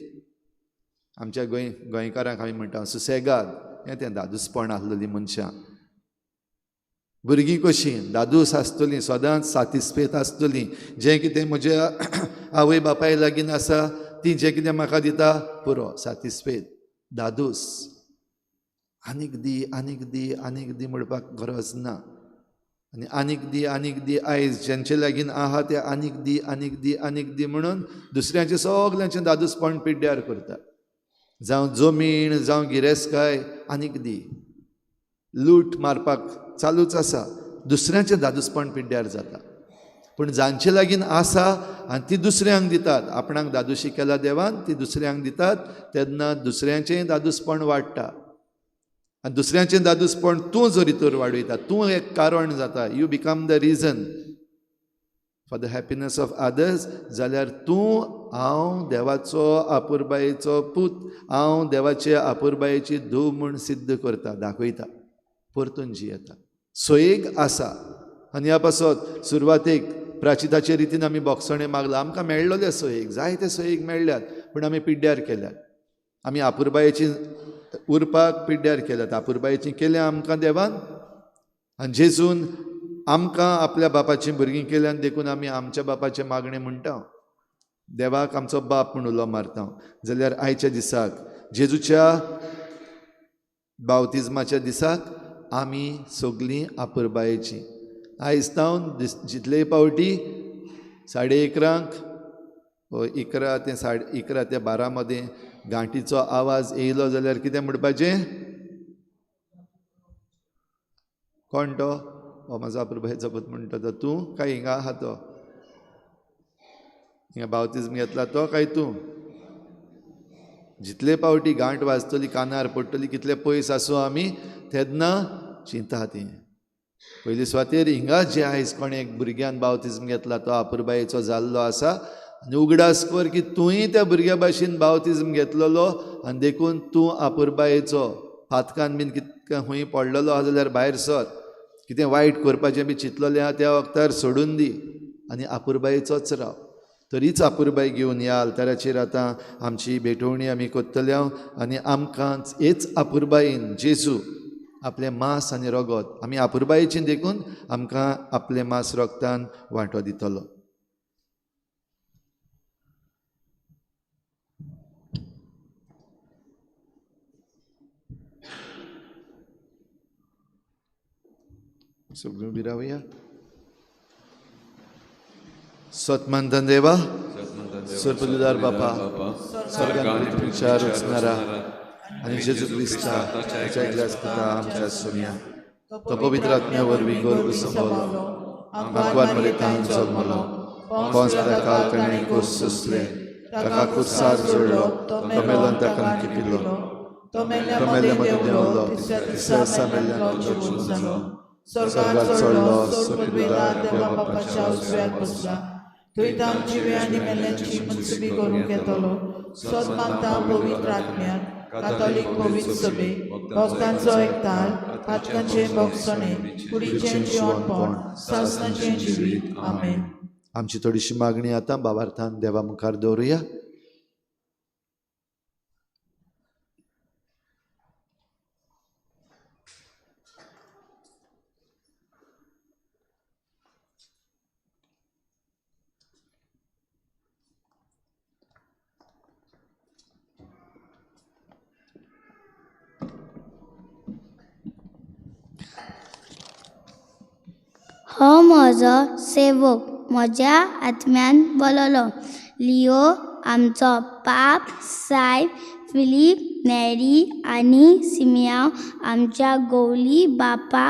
Speaker 2: आमच्या गोंयकारांक आमी म्हणटा सुसेगाद, हें तें दादूसपण आसलेलीं मनशां. भुरगीं कशीं दादूस आसतलीं, सदांच सातिस्फेद आसतलीं. जें कितें म्हज्या आवय बापाय लागीं आसा ती जें कितें म्हाका दिता पुरो, सातिस्फेद, दादूस. आनीक दी, आनीक दी, आनीक दी म्हणपाक गरज ना. आनी आनीक दी, आनीक दी, आयज जेंचे लागीं आहा ते आनीक दी, आनीक दी, आनीक दी म्हणून दुसऱ्यांचें सगल्यांचें दादूसपण पिड्ड्यार करता. जावं जमीन, जावं गिरेस्तकाय, आनीक दी, लूट मारपाक चालूच आसा. दुसऱ्यांचें दादूसपण पिड्ड्यार जाता. पूण जांचे लागीं आसा आनी ती दुसऱ्यांक दितात, आपणाक दादूशी केला देवान, ती दुसऱ्यांक दितात, तेन्ना दुसऱ्यांचेंय दादूसपण वाडटा. आनी दुसऱ्यांचें दादूसपण तूं जरी तर वाडयता, तूं एक कारण जाता, you become the reason for the happiness of others, जाल्यार तूं हांव देवाचो आपुरबायेचो पूत, हांव देवाचे आपुरबायेची धूव म्हूण सिद्ध करता, दाखयता, परतून जियेता. सोयेक आसा. आनी ह्या पासत सुरवातेक प्राचिताचे रितीन आमी बोगसणें मागलां, आमकां मेळ्ळोले सोयेक, जायते सोयेक मेळ्ळ्यात, पूण आमी पिड्ड्यार केल्यात. आमी आपुरबायेची उरपाक पिड्ड्यार केल्यात. आपुरबायेची केल्या आमकां देवान, आनी जेजून आमकां आपल्या बापाचीं भुरगीं केल्यान, देखून आमी आमच्या बापाचें मागणें म्हणटा, देवाक आमचो बाप म्हूण उलो मारता. जाल्यार आयच्या दिसाक, जेजूच्या बावतिज्माच्या दिसाक, आमी सगलीं आपुरबायेचीं. आयज तावन जितले पावटी 11:30 वो 11 ते 11:30 ते 12 मदें गांठीचो आवाज येयलो जाल्यार कितें म्हणपाचें? कोण तो? हो म्हाजो आपुरबायेचो पूत म्हणटा तो. तूं काय हिंगा आहा तो? हिंगा बावतिज्म घेतला तो काय तूं? जितले पावटी गांठ वाजतली, कानार पडटली, कितले पयस आसूं आमी, तेन्ना चिंता ती पयली सुवातेर हिंगा जे आयज कोणें एक भुरग्यान बावतिज्म घेतला तो आपुरबायेचो जाल्लो आसा. आनी उगडास कर की तुंय त्या भुरग्या भाशेन बावतिज्म घेतलेलो आनी देखून तूं आपुरबायेचो. पातकान बीन कितकें खंय पडलेलो आसा जाल्यार भायर सर, कितें वायट करपाचें बी चिंतलेलें आहा त्या वखतार सोडून दी आनी आपुरबायेचोच राव. तरीच आपुरबाय घेवन ह्या आल्ताराचेर आतां आमची भेटवणी आमी करतले आनी आमकां हेच आपुरबायेन जेजू आपलें मांस आनी रगत आमी आपुरबायेचें देखून आमकां आपलें मांस रगतान वांटो दितलो. सगळीं उबी रावया. सतमंतन देवा, सर्पदुदार बापा, स्वर्गान पृथ्वीच्या रचणारा आनी जेजू क्रिस्ता ताच्या एकल्याच पुता आमच्या सोम्या, तो पवित्र आत्म्या वरवीं गर्भ संभवलो, आंकवार मरेतान जल्मलो, पोंस काल ताणें कोस सोंसले, ताका कुर्सार जोडलो, तो मेलो आनी ताका किपिलो, तो मेल्ल्या मदीं देंवलो, तिसऱ्या दिसा मेल्ल्यान तो जिवंत जालो, स्वर्गार चडलो, सर्पदुदार देवा बापाच्या उजव्याक बसला,
Speaker 3: थंय तांव जिवे आनी मेल्ल्यांची मनसुबी करूंक येतलो. सत मानता पवित्र आत्म्याक, कातोलीक पवित्र सभे, भक्तांचो एकताल, पातकांचें भोगसणें, कुडीचें जिवनपण, सासणाचें जिवीत. आमेन.
Speaker 2: आमची थोडीशी मागणी आतां बाबार्थान देवा मुखार दवरुया.
Speaker 4: हो म्हजो सेवक म्हज्या आत्म्यान बोललो लियो आमचो पाप सायब फिलीप नेरी आनी सिमियांव आमच्या गोवली बापा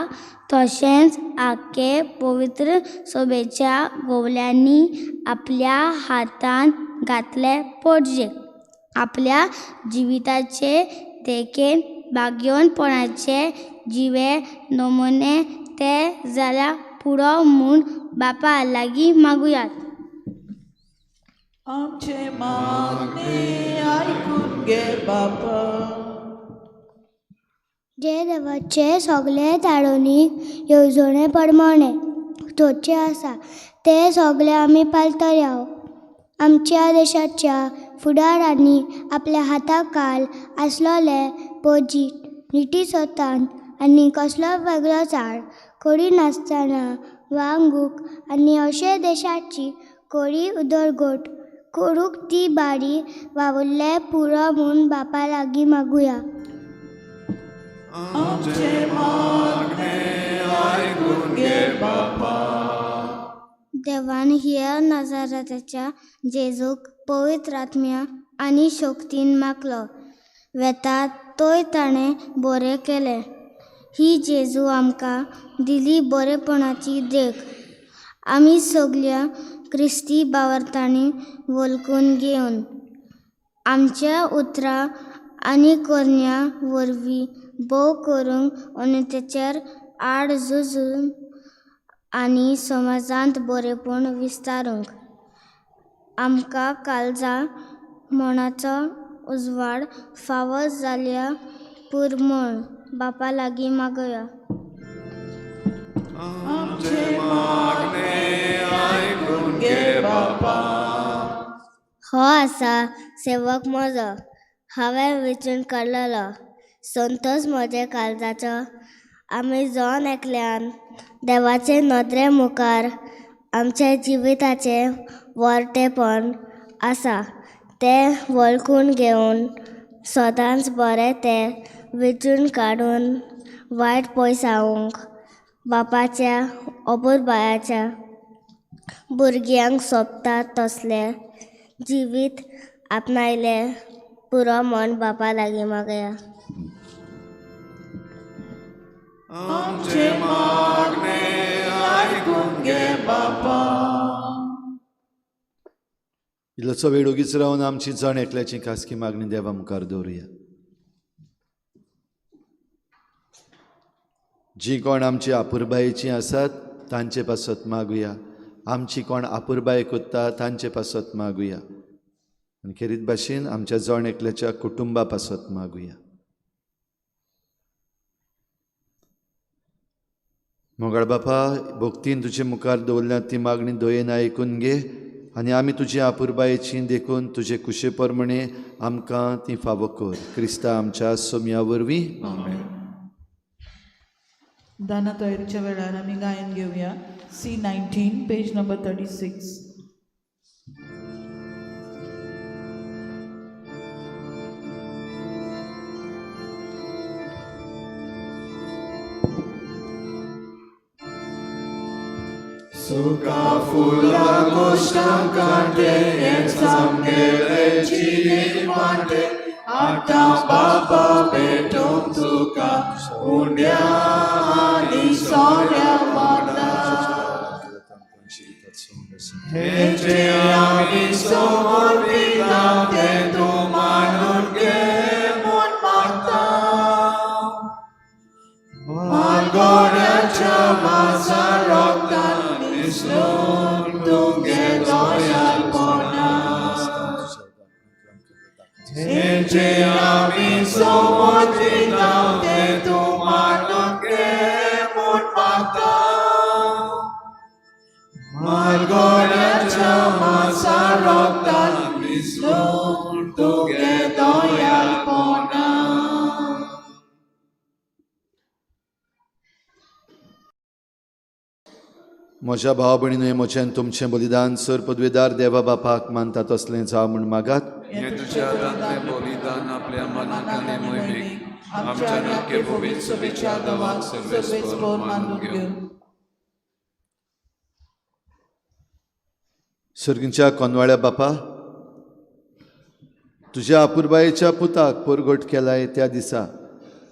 Speaker 4: तशेंच आखे पवित्र सोबेच्या गोवल्यांनी आपल्या हातान घातले पोटजे आपल्या जिविताचे देखेन भाग्योनपणाचे जिवे नमुने ते जाल्यार पुरो म्हूण बापा लागीं मागुयात.
Speaker 3: आमचे मागणे आयकून घे बापा.
Speaker 4: जे देवाचे सगळे ताळोनी येवजणे प्रमाणे थोचे आसा ते सगळे आमी पालतले. आमच्या देशाच्या फुडारांनी आपल्या हाताखाल आसलेले पोजीट निटी सोतान आनी कसलो वेगळो चाळ करिनासतना वागूंक आनी अशे देशाची कोरी उदरगत करूंक ती बारी वावुरले पुरो म्हूण बापा लागीं मागुया.
Speaker 3: आमचे मागणे आयकून घे बापा.
Speaker 4: देवान ह्या नजाराच्या जेजूक पवित्र आत्म्या आनी शक्तीन मागलो वेता तोय ताणें बरें केलें. ही जेजू आमकां दिली बरेपणाची देख. आमी सगल्या क्रिस्ती बावरतांनी वळखून घेवन आमच्या उतरां आनी करण्या वरवीं भोव करूंक अनितेचेर आड झुजून आनी समाजांत बरेपण विस्तारूंक आमकां काळजा मनाचो उजवाड फावो जाल्या पूर म्हूण बापा लागीं मागया.
Speaker 3: आमचे मागणे आयकून घे बापा.
Speaker 4: हो आसा सेवक म्हजो हांवें वेंचून काडलेलो संतोश म्हज्या काळजाचो. आमी जण एकल्यान देवाचे नदरे मुखार आमच्या जिविताचें वरतेपण आसा तें वळखून घेवन सदांच बरें तें वेंचून काडून वायट पयसावंक बापाच्या अपुरबायाच्या भुरग्यांक सोबता तसलें जिवीत आपणायलें पुरो म्हूण बापा लागीं मागया.
Speaker 3: आमचे मागणे आयकून घे बापा.
Speaker 2: इल्लोसो वेळ ओगीच रावन आमची जण एकल्याची खासगी मागणी देवा मुखार दवरुया. जी कोण आमची आपुरबायेची आसात तांचे पासत मागुया. आमची कोण आपुरबाय कोत्ता तांचे पासत मागुया. आनी खेरीत भाशेन आमच्या जण एकल्याच्या कुटुंबा पासत मागुया. मोगाळ बापा, भक्तीन तुजे मुखार दवरल्या ती मागणी दयेन आयकून घे आनी आमी तुजी आपुरबायेची देखून तुजे कुशे प्रमाणे आमकां ती फावो कर. क्रिस्ता आमच्या सोम्या वरवीं.
Speaker 1: आमेन.
Speaker 3: दाना तयारीच्या वेळार आमी गायन घेवया. C19 page number 36.
Speaker 1: सुका फुला गोश्टां कांटे हें सामगेले जिवीत वांटे आतां बाबा भेटोवंक तुका उंड्या आनी सोऱ्या वांगडा. हें जें आमी समर्पिता तें तूं मानून घे म्हूण मागता. मालगोड्याच्या मासा रोगतान निसरून तुगे दोयालपणा. हें जें आमी समर्पिता तें तूं मानून घे म्हूण मागता. मालगोड्याच्या
Speaker 3: रोगतान मिसळून तुगे दयालपणा.
Speaker 2: म्हज्या भाव भयणीन म्हजें तुमचें बलिदान सर पदवेदार देवा बापाक मानता तसलें जावं म्हूण मागात.
Speaker 1: हें तुज्या हातांतलें बलिदान आपल्या मनाक आनी मोहिमेक आमच्या नक्के पवित्र सभेच्या देवाक सर्वेस्पर मानून घेवं.
Speaker 2: सर्गींच्या कोनवाळ्या बापा, तुज्या अपुरबायेच्या पुताक परगट केलाय त्या दिसा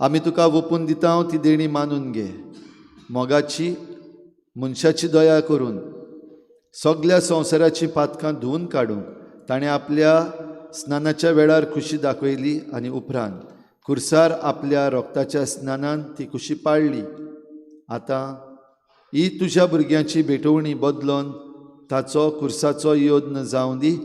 Speaker 2: आमी तुका ओपून दिता ती देणी मानून घे. मोगाची मनशाची दया करून सगल्या संवसाराचीं पातकां धुवून काडूंक ताणें आपल्या स्नानाच्या वेळार खुशी दाखयली आनी उपरांत खुर्सार आपल्या रोगताच्या स्नानान ती खुशी पाळ्ळी. आतां ही तुज्या भुरग्यांची भेटवणी बदलोन ताचो खुर्साचो योद्न जावं दी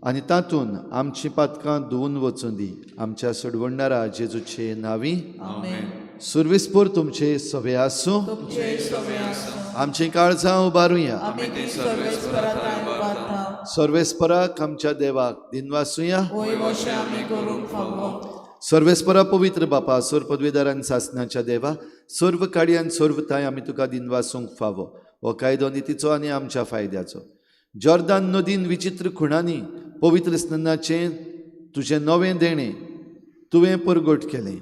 Speaker 2: आनी तातूंत आमचीं पातकां धुवून वचूं दी. आमच्या सोडवणदारा जेजूचे नांवी.
Speaker 3: आमेन.
Speaker 2: सुर्वेस्पोर तुमचे सवे आसूं.
Speaker 3: तुमचे सवे आसूं.
Speaker 2: आमचीं काळजां उबारुया.
Speaker 3: आमी ती सर्वेस्परा थांय उबारता.
Speaker 2: सर्वेस्पराक आमच्या देवाक दिनवासुया.
Speaker 3: वय वशें आमी करूंक फावो.
Speaker 2: सर्वेस्परा पवित्र बापा, सर्व पदवेदार आनी सासणाच्या देवा, सर्व काडी आनी सर्व थांय आमी तुका दिनवासूंक फावो. हो कायदो नितीचो आनी आमच्या फायद्याचो. जॉर्दान नदीन विचित्र खुणांनी पवित्र स्नानाचें तुजें नवें देणें तुवें परगट केलें.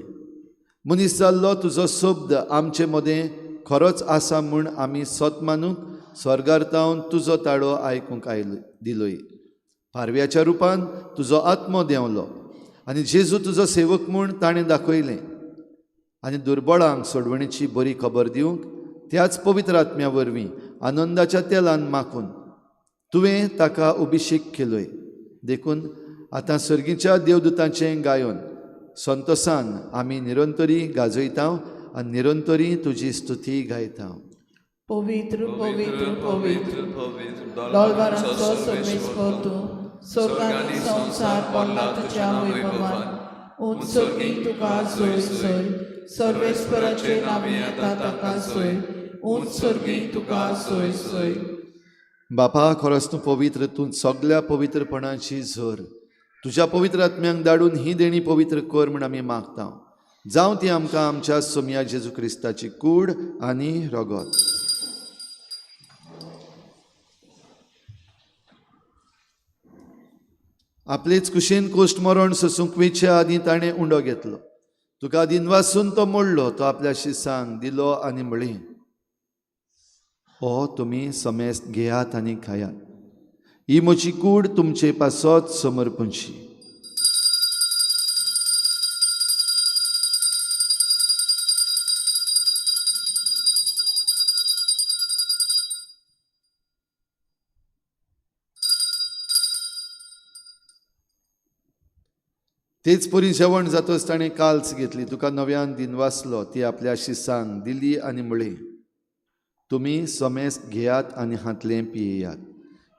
Speaker 2: मनीस जाल्लो तुजो शब्द आमचे मदें खरोच आसा म्हूण आमी सत मानूंक स्वर्गार तावन तुजो ताळो आयकूंक आयलो दिलोय. पारव्याच्या रुपान तुजो आत्मो देंवलो आनी जेजू तुजो सेवक म्हूण ताणें दाखयलें आनी दुर्बळांक सोडवणेची बरी खबर दिवंक त्याच पवित्र आत्म्या वरवीं आनंदाच्या तेलान माखून तुवें ताका अभिशेक केलोय. देखून आतां सर्गीच्या देवदूतांचें गायन संतोसान आमी निरंतरी गाजयता आनी निरंतरी तुजी स्तुती गायता.
Speaker 3: पवित्र पवित्र पवित्र डोलवारांचो सर्वेस्पर तूं, स्वर्गांनी संवसार पडला तुज्या वैभवान. उंच सर्गी तुका सोय सोय, सर्वेस्पराचे नांवी येता ताका सोय, उंच सर्गी तुका सोय सोय.
Speaker 2: बापा, खरोच तूं पवित्र, तूं सगल्या पवित्रपणाची झर. तुज्या पवित्र आत्म्यांक धाडून ही देणी पवित्र कर म्हूण आमी मागता. जावं ती आमकां आमच्या सोमया जेजू क्रिस्ताची कूड आनी रगत. आपलेच कुशीन कोश्ट मरण सोसूंक वेच्या आदीं ताणें उंडो घेतलो. तुका दिनवासून तो मोडलो, तो आपल्या शिसांक दिलो आनी म्हळें, हो तुमी समेस्त घेयात आनी खायात, ही म्हजी कूड तुमचे पासत समर्पणची. तेच परी जेवण जातच ताणें काल्स घेतली, तुका नव्यान दिनवासलो, ती आपल्या शिसांक दिली आनी म्हळें, तुमी समेस्त घेयात आनी हांतलें पियेयात,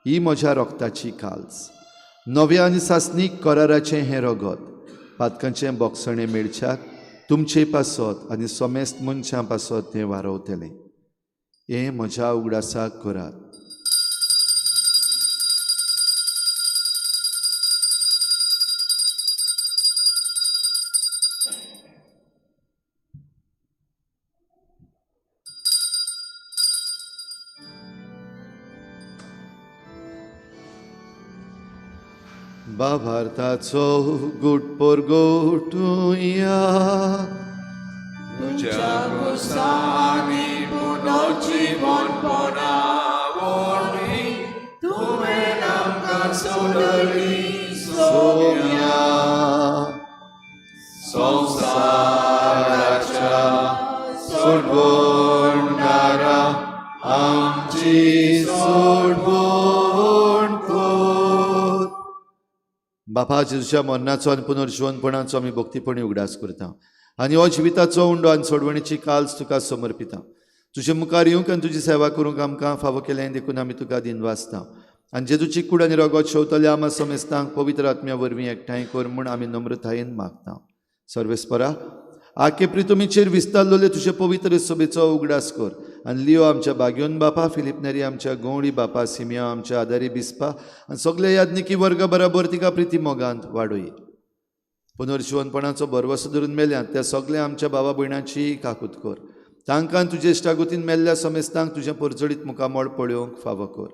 Speaker 2: ही म्हज्या रोगताची काल्स, नव्या आनी सासणीक कराराचें हें रगत, पातकांचें बोगसणें मेळच्याक तुमचे पासत आनी समेस्त मनशां पासत तें वारवतलें. हें म्हज्या उगडासाक करात. बाभारताचो गुट परगोटुया,
Speaker 1: तुज्या गोसांनी पुनर्जीवनपणा वरवीं तुवें आमकां सोडली
Speaker 2: सोम्या
Speaker 1: संवसाराच्या
Speaker 2: सोडवणारा आमची सोडवण कर. बापा, जेजूच्या मरणाचो आनी पुनर्जिवनपणाचो आमी भक्तीपणी उगडास करता आनी हो जिविताचो उंडो आनी सोडवणीची काल्स तुका समर्पिता. तुजे मुखार येवंक आनी तुजी सेवा करूंक आमकां फावो केलें देखून आमी तुका दिनवासता. आनी जेजूची कूड आनी रगत शेवतल्या आमा समेस्तांक पवित्र आत्म्या वरवीं एकठांय कर म्हूण आमी नम्रतायेन मागता. सर्वेस्परा, आके प्रितुमीचेर विस्तारलेले तुजे पवित्र सभेचो उगडास कर आनी लियो आमच्या बाग्योन बापा, फिलीप नेरी आमच्या गवळी बापा, सिमिया आमच्या आदारी बिस्पा आनी सगल्या याज्ञिकी वर्ग बराबर तिका प्रिती मोगांत वाडोय. पुनर्जिवनपणाचो भरवसो धरून मेल्यात त्या सगल्या आमच्या बाबा भयणाची काकूत कर. तांकां तुजे इश्टागतीन मेल्ल्या समेस्तांक तुजें परजळीत मुखामळ पळोवंक फावो कर.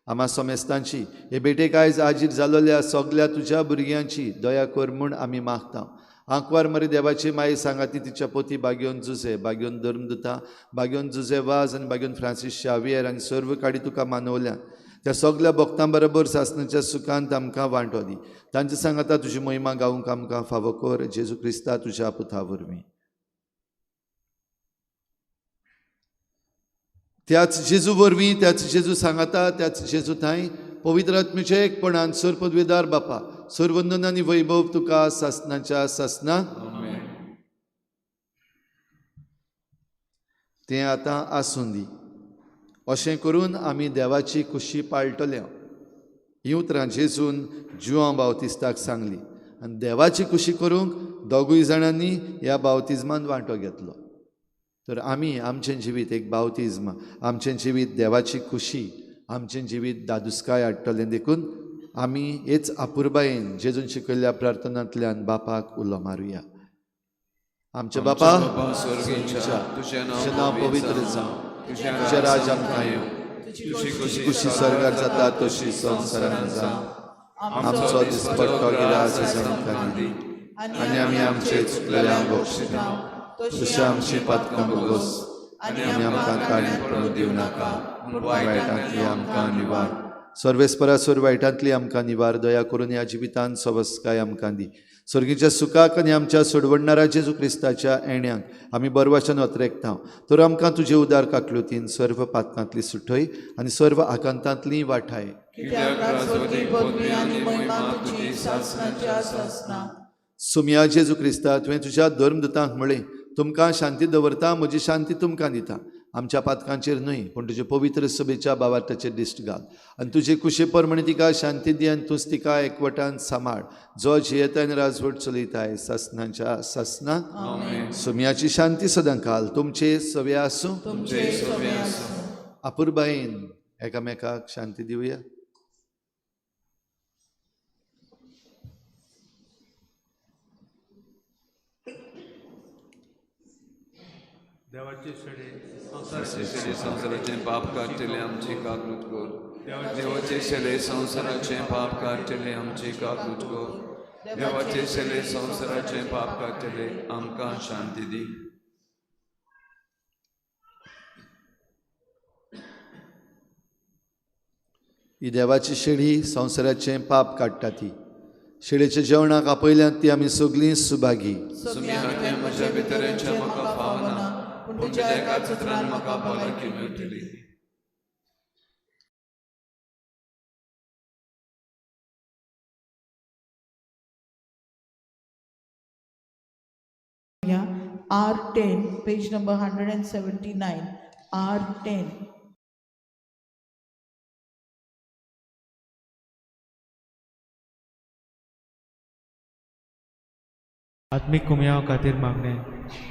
Speaker 2: आमा समेस्तांची हे भेटेक आयज आजीर जालोल्या सगल्या तुज्या भुरग्यांची दया कर म्हूण आमी मागता. आंकवार मरे देवाची माई सांगाती तिच्या पोती बाग्योन जुजे, बाग्योन धर्मदुता, बाग्योन जुजे वाज आनी बाग्योन फ्रांसीस शावियर आनी सर्व काडी तुका मानवल्यात त्या सगल्या भक्तां बरोबर सासणाच्या सुखांत आमकां वांटो दी. तांचे सांगाता तुजी महिमा गावंक आमकां फावो कर, जेजू क्रिस्ता तुज्या पुता वरवीं. त्याच जेजू वरवीं, त्याच जेजू सांगाता, त्याच जेजू थांय पवित्र आत्म्याच्या एकपणान सर्व पदवेदार बापा, सर्वंदन आनी वैभव तुका सासणाच्या सासना. तें आतां आसूं दी. अशें करून आमी देवाची खुशी पाळटले. हीं उतरां जेजून जुआंव बावतिस्ताक सांगली आनी देवाची खुशी करूंक दोगूय जाणांनी ह्या बावतिज्मान वांटो घेतलो. तर आमी आमचें जिवीत एक बावतिज्म, आमचें जिवीत देवाची खुशी, आमचें जिवीत दादुस्काय हाडटलें. देखून आमी हेच अपुरबायेन जेजून शिकयल्ल्या प्रार्थनांतल्यान बापाक उलो मारुया. आमच्या बापा
Speaker 1: स्वर्गीच्या, तुझें
Speaker 2: तुजें नांव पवित्र जावं, तुजें राज आमकां येवं,
Speaker 1: तुजी
Speaker 2: खुशी स्वर्गार जाता तशी संवसारांत जावं. आमचो दिसपट्टो गिरास आमकां दी आनी आमी आमचे चुकलेल्यांक बक्षिता तशें आमची पातकां भोगोस आनी आमकां काळी पडूंक दिवं नाका, पूण वायटांतली आमकां निवार. सर्वेस्परा सोर वायटांतली आमकां निवार. दया करून ह्या जिवितांत सवस्काय आमकां दी. स्वर्गीच्या सुखाक आनी आमच्या सोडवणणारा जेजू क्रिस्ताच्या येण्याक आमी बरवाच्यान अत्रेकता. तर आमकां तुजे उदार काकलुतीन सर्व पातकांतली सुठय आनी सर्व आकांतांतली वाठाय.
Speaker 3: कित्याक राजवटी पदवी आनी महिमा तुजी सासणाच्या सासना.
Speaker 2: सुमया जेजू क्रिस्ता, तुवें तुज्या धर्मदुतांक म्हळें, तुमकां शांती दवरता, म्हजी शांती तुमकां दिता. आमच्या पातकांचेर न्हय पूण तुजे पवित्र सभेच्या बावार्थाचेर दिश्ट घाल आनी तुजे कुशे प्रमाणे तिका शांती दी आनी तूंच तिका एकवटान सांबाळ, जो जियेता आनी राजवट चलयताय सासणाच्या सासना. सुमयाची शांती सदां काल तुमचे सवे आसूं.
Speaker 3: तुमचे सवे आसूं.
Speaker 2: अपुरबायेन एकामेकाक शांती दिवया.
Speaker 1: शेले संवसाराचें पाप काडटले आमची काकूत कर. देवाचे शेले संवसाराचें पाप काडटले आमची काकूत कर. देवाचे शेले संवसाराचें पाप काडटले आमकां शांती दी.
Speaker 2: ही देवाची शेळी संवसाराचें पाप काडटा. ती शेळेच्या जेवणाक आपयल्यात ती आमी सगळीं सुभागी.
Speaker 1: सुमी हातें म्हज्या भितरेचें म्हाका फावना, पूण तुज्या एकाच उतरान म्हाका भलायकी मेळटली.
Speaker 3: R10, page number 179, R10.
Speaker 7: आत्मीक कुमयाव खातीर मागणें.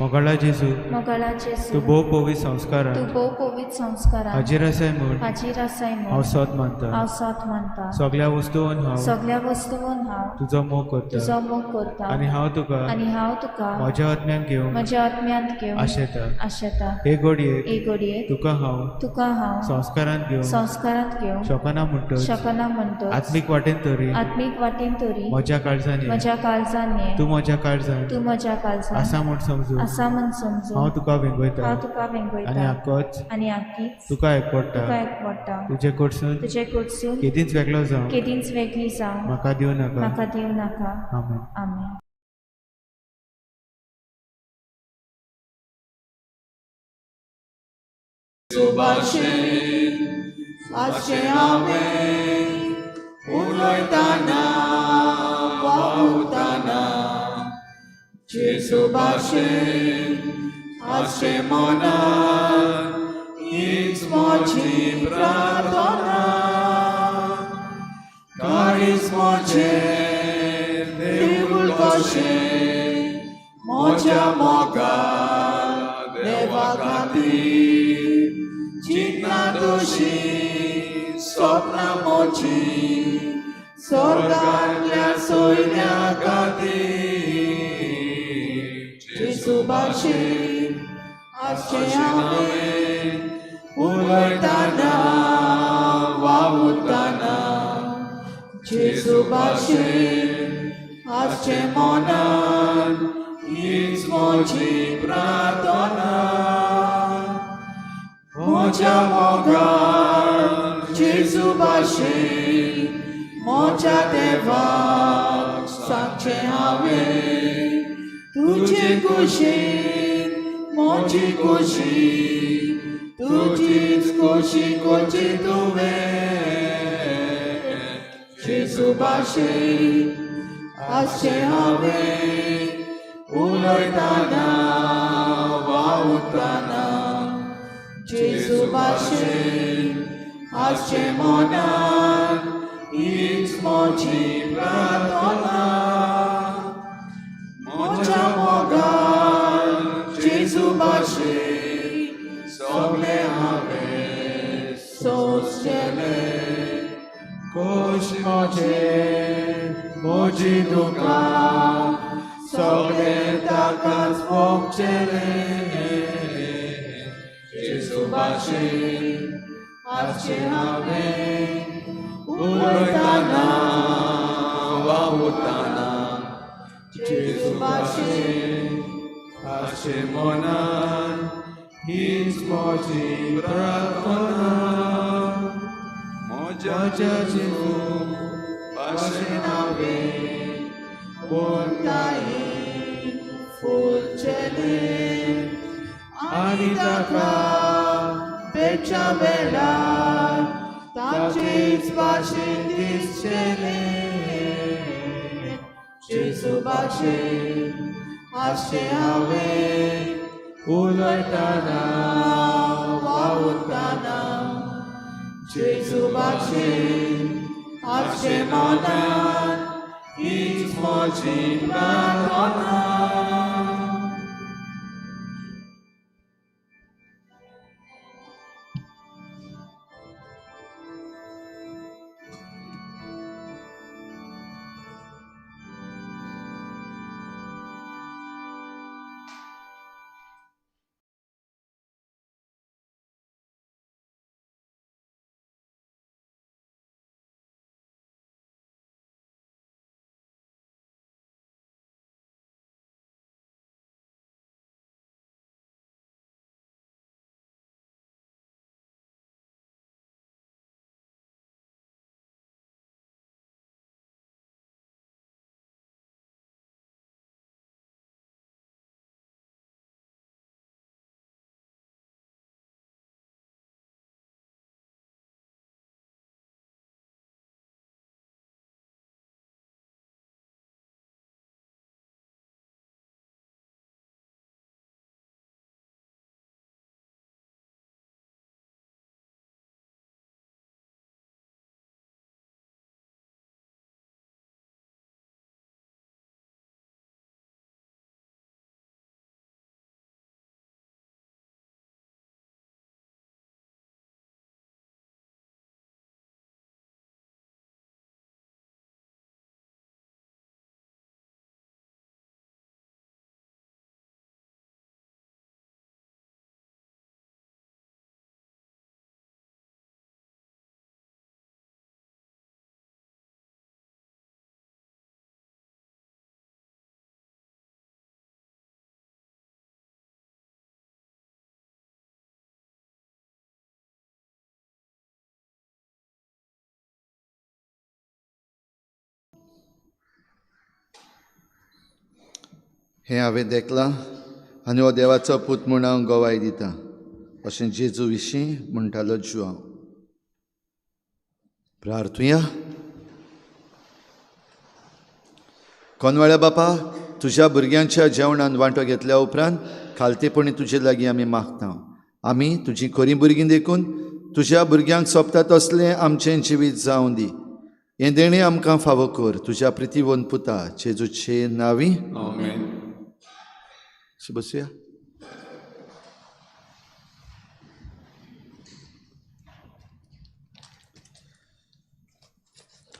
Speaker 7: मोगाळा जेजू,
Speaker 8: मोगाळा जेजू,
Speaker 7: तूं भोव पवित्र संस्कारान
Speaker 8: तूं भोव पवित्र संस्कारान
Speaker 7: हाजीर आसाय म्हूण
Speaker 8: हाजीर आसाय
Speaker 7: हांव
Speaker 8: म्हूण
Speaker 7: सोद मानता.
Speaker 8: हांव सोद मानता.
Speaker 7: सगल्या वस्तून हांव
Speaker 8: सगल्या वस्तून हांव
Speaker 7: तुजो मोग करता
Speaker 8: तुजो मोग करता
Speaker 7: आनी हांव तुका
Speaker 8: आनी हांव तुका
Speaker 7: म्हज्या आत्म्यान घेवंक
Speaker 8: म्हज्या आत्म्यांत घेवंक
Speaker 7: आशेता.
Speaker 8: आशेता.
Speaker 7: हे घडयेक
Speaker 8: हे घडयेक
Speaker 7: तुका हांव
Speaker 8: तुका हांव
Speaker 7: संस्कारांत घेवंक
Speaker 8: संस्कारांत घेवंक
Speaker 7: शकना म्हणटच
Speaker 8: शकना म्हणटच
Speaker 7: आत्मीक वाटेन तरी
Speaker 8: आत्मीक वाटेन तरी
Speaker 7: म्हज्या काळजान ये.
Speaker 8: म्हज्या काळजान ये.
Speaker 7: तूं म्हज्या काळजान
Speaker 8: तूं म्हज्या काळजान
Speaker 7: आसा म्हूण समजून
Speaker 8: आसा म्हूण समजून
Speaker 7: हांव तुका वेंगयता
Speaker 8: हांव तुका
Speaker 7: आनी
Speaker 8: वेंगयता
Speaker 7: आकोच
Speaker 8: आनी आकीच
Speaker 7: तुका एकवडटा.
Speaker 8: तुका एकवडटा.
Speaker 7: तुजे कडसून
Speaker 8: तुजे कडसून
Speaker 7: केदींच वेगळो जावं
Speaker 8: केदींच वेगळी जावं
Speaker 7: म्हाका दिवं नाका.
Speaker 8: म्हाका दिवं नाका.
Speaker 7: आमेन.
Speaker 8: आमेन.
Speaker 3: अशें हांवें उलयतना वावुरतना जेजू भाशेन अशें मनान हीच म्हजी प्रार्थना. काळीज म्हजें देवूळ कशें म्हज्या मोगान देवा खातीर दादोशी स्वप्नां मोची स्वर्गांतल्या सोयऱ्या खातीर. जेजू भाशेन आसचें हांवें उलयतना वावुरतना, जेजू भाशेन आसचें मनान हीच म्हजी प्रार्थना. म्हज्या मोगान जेजू भाशेन म्हज्या देवाक सांगचें हांवें, तुजे कुशीन म्हजी खुशी, तुजीच खोशी करची तुवें. जेजू भाशेन आसचें हांवें उलयतना वावुरतना, जेजू भाशेन आसचें मनान हीच म्हजी प्रार्थना. म्हज्या मोगान जेजू भाशेन सगळें हांवें सोंसचेलें. खोश म्हजें म्हजी दुकां सगळें ताकाच भोगचेलें. जेजू भाशेन आसचें हांवें उलयतना वावुरतना, जेजू भाशेन
Speaker 1: आसचें मनान हीच म्हजी प्रार्थना. म्हज्या जेजू भाशेन हांवें
Speaker 3: बोलताई फुलचेलें आनी ताका भेटच्या वेळार ताचेच भाशेन दिसचेलें. जेजू भाशेन आसचें हांवें उलयतना वावुरतना, जेजू भाशेन आसचें मनान हीच म्हजी प्रार्थना.
Speaker 2: हें हांवें देखलां आनी हो देवाचो पूत म्हूण हांव गवाय दितां, अशें जेजू विशीं म्हणटालो जुआंव. प्रार्थुया. कोनवाळ्या बापा, तुज्या भुरग्यांच्या जेवणान वांटो घेतल्या उपरांत खालतेपणी तुजे लागीं आमी मागता. आमी तुजी खरीं भुरगीं देखून तुज्या भुरग्यांक सोबता तसलें आमचें जिवीत जावं दी. हें देणें आमकां फावो कर तुज्या प्रितीवन पुता जेजूचे नांवी.
Speaker 1: आमेन.
Speaker 2: बसया.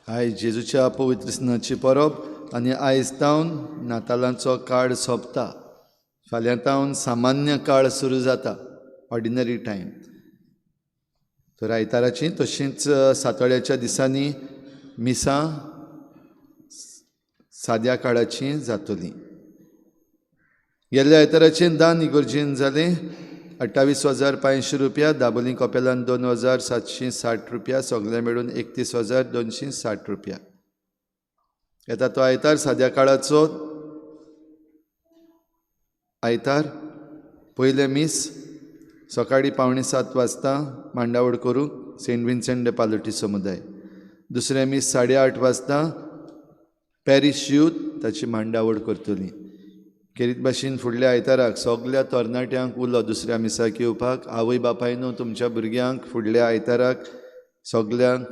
Speaker 2: आयज जेजूच्या पवित्र स्नाची परब आनी आयज तावन नातालांचो काळ सोंपता. फाल्यां तावन सामान्य काळ सुरू जाता, ऑर्डिनरी टायम. तर आयताराची तशींच सातोळ्याच्या दिसांनी मिसां साद्या काळाची जातली. गेल्ल्या आयताराचें दान इगोर्जेन जालें 28,500 रुपया, दाबोली कपेलान 2,760 रुपया, सगळें मेळून 31,260 रुपया. येता तो आयतार साद्या काळाचो आयतार, पयलें मीस सकाळीं 6:45 वाजता मांडावळ करूंक सेंट विन्सेंट दे पालोटी समुदाय. दुसरें मीस 8:30 वाजता पॅरीश यूथ ताची मांडावळ करतली. खेरीत भाशेन फुडल्या आयताराक सगल्या तरणाट्यांक उलो दुसऱ्या मिसाक येवपाक. आवय बापायनो तुमच्या भुरग्यांक फुडल्या आयताराक सगल्यांक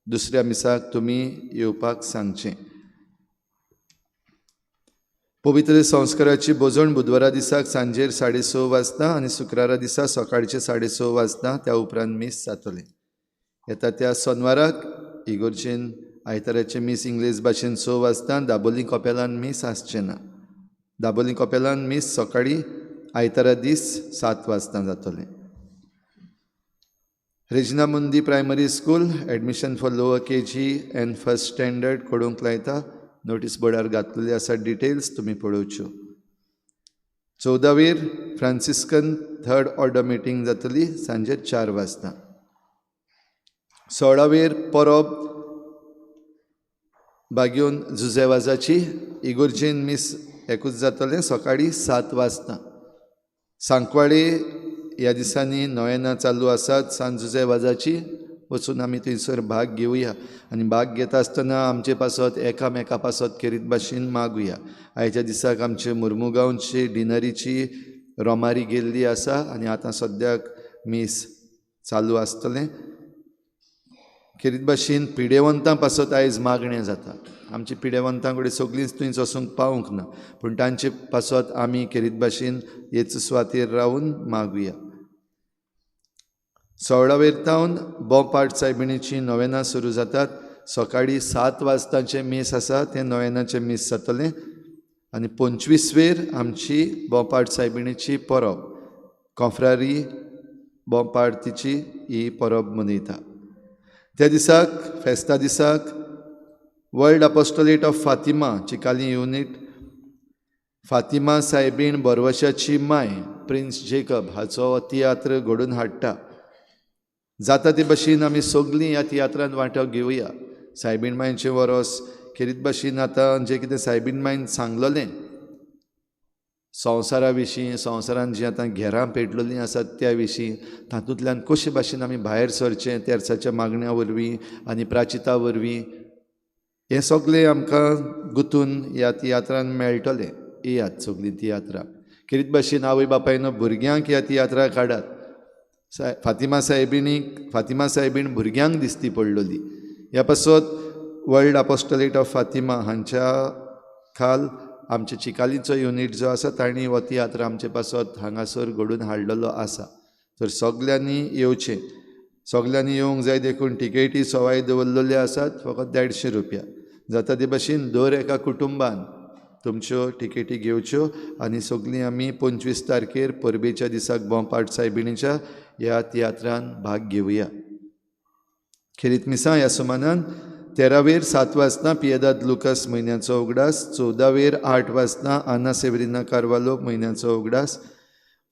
Speaker 2: दुसऱ्या मिसाक तुमी येवपाक सांगचें. पवित्र संस्काराची भोजन बुधवारा दिसाक सांजेर 6:30 वाजता आनी शुक्रारा दिसा सकाळचे 6:30 वाजता, त्या उपरांत मीस जातलें. येता त्या सोनवाराक इगोर्जेन आयताराचें मीस इंग्लीश भाशेन 6 वाजता, दाबोली कपेलान मीस आसचें ना. दाबोली कपेलान मीस सकाळीं आयतारा दीस 7 वाजता जातलें. Regina Mundi primary school admission for lower KG and first standard करूंक लायता. नोटीस बोर्डार घातलेले आसा डिटेल्स तुमी पळोवच्यो. 14वेर फ्रांसिस्कन थर्ड ऑर्डर मिटींग जातली सांजे 4 वाजता. 16वेर परब बागयोन जुजेवाजाची इगोर्जेन मीस एकूच जातलें सकाळीं 7 वाजता. सांकवाळे ह्या दिसांनी नोवेनां चालू आसात सांत जुजेवाजाची, वचून आमी थंयसर भाग घेवया आनी भाग घेता आसतना आमचे पासत एकामेका पासत खेरीत भाशेन मागुया. आयच्या दिसाक आमचे मुर्मुगांवची डिनरीची रोमारी गेल्ली आसा आनी आतां सद्याक मीस चालू आसतलें. खेरीत भाशेन पिडेवंतां पासत आयज मागणें जाता. आमची पिडेवंतां कडेन सगळींच थंय वचूंक पावूंक ना, पूण तांचे पासत आमी खेरीत भाशेन हेच सुवातेर रावन मागुया. 16वेर तावन बोपाट सायबिणीची नोवेनां सुरू जातात. सकाळीं 7 वाजताचें मीस आसा, तें नोवेनाचें मीस जातलें. आनी 25वेर आमची बोपाट सायबिणीची परब, कोंफ्रारी बोपार्तीची ही परब मनयता. त्या दिसाक फेस्ता दिसाक world apostolate of Fatima Chicalim unit Fatima सायबीण बरवशाची my prince Jacob हाचो तियात्र घडोवन हाडटा. जाता ते भाशेन आमी सगळीं ह्या तियात्रान वांटो घेवया. सायबीण मांयचें वरोस खेरीत भाशेन आतां जें कितें सायबीण मांयन सांगलेलें संवसारा विशीं, संवसारान जीं आतां घेरां पेटलेलीं आसात त्या विशीं, तातूंतल्यान कशे भाशेन आमी भायर सरचें तेर्साच्या मागण्या वरवीं आनी प्राचिता वरवीं, हें सगळें आमकां गुंतून ह्या तियात्रान मेळटलें. येयात सगळीं तियात्रां. खेरीत भाशेन आवय बापायनो भुरग्यांक ह्या तियात्राक हाडात. फातिमा सायबिणीक फातिमा सायबीण भुरग्यांक दिसती पडलेली. ह्या पासत वर्ल्ड अपोस्टलेट ऑफ फातिमा हांच्या खाल आमच्या चिकालीचो युनीट जो आसा तांणी हो तियात्र आमचे पासत हांगासर घडोवन हाडलेलो आसा. तर सगल्यांनी येवचें, सगल्यांनी येवंक जाय देखून टिकेटी सवाय दवरलेल्यो आसात फकत 150 रुपया. जाता ते भाशेन दर एका कुटुंबान तुमच्यो टिकेटी घेवच्यो आनी सगळीं आमी 25 तारखेर परबेच्या दिसाक बोंपाट सायबिणीच्या ह्या तियात्रान भाग घेवया. खेरीत मिसां ह्या सुमानान 13वेर 7 वाजता पियेदाद लुकास म्हयन्याचो उगडास, 14वेर 8 वाजता आना सेवरिना कार्वालो म्हयन्याचो उगडास,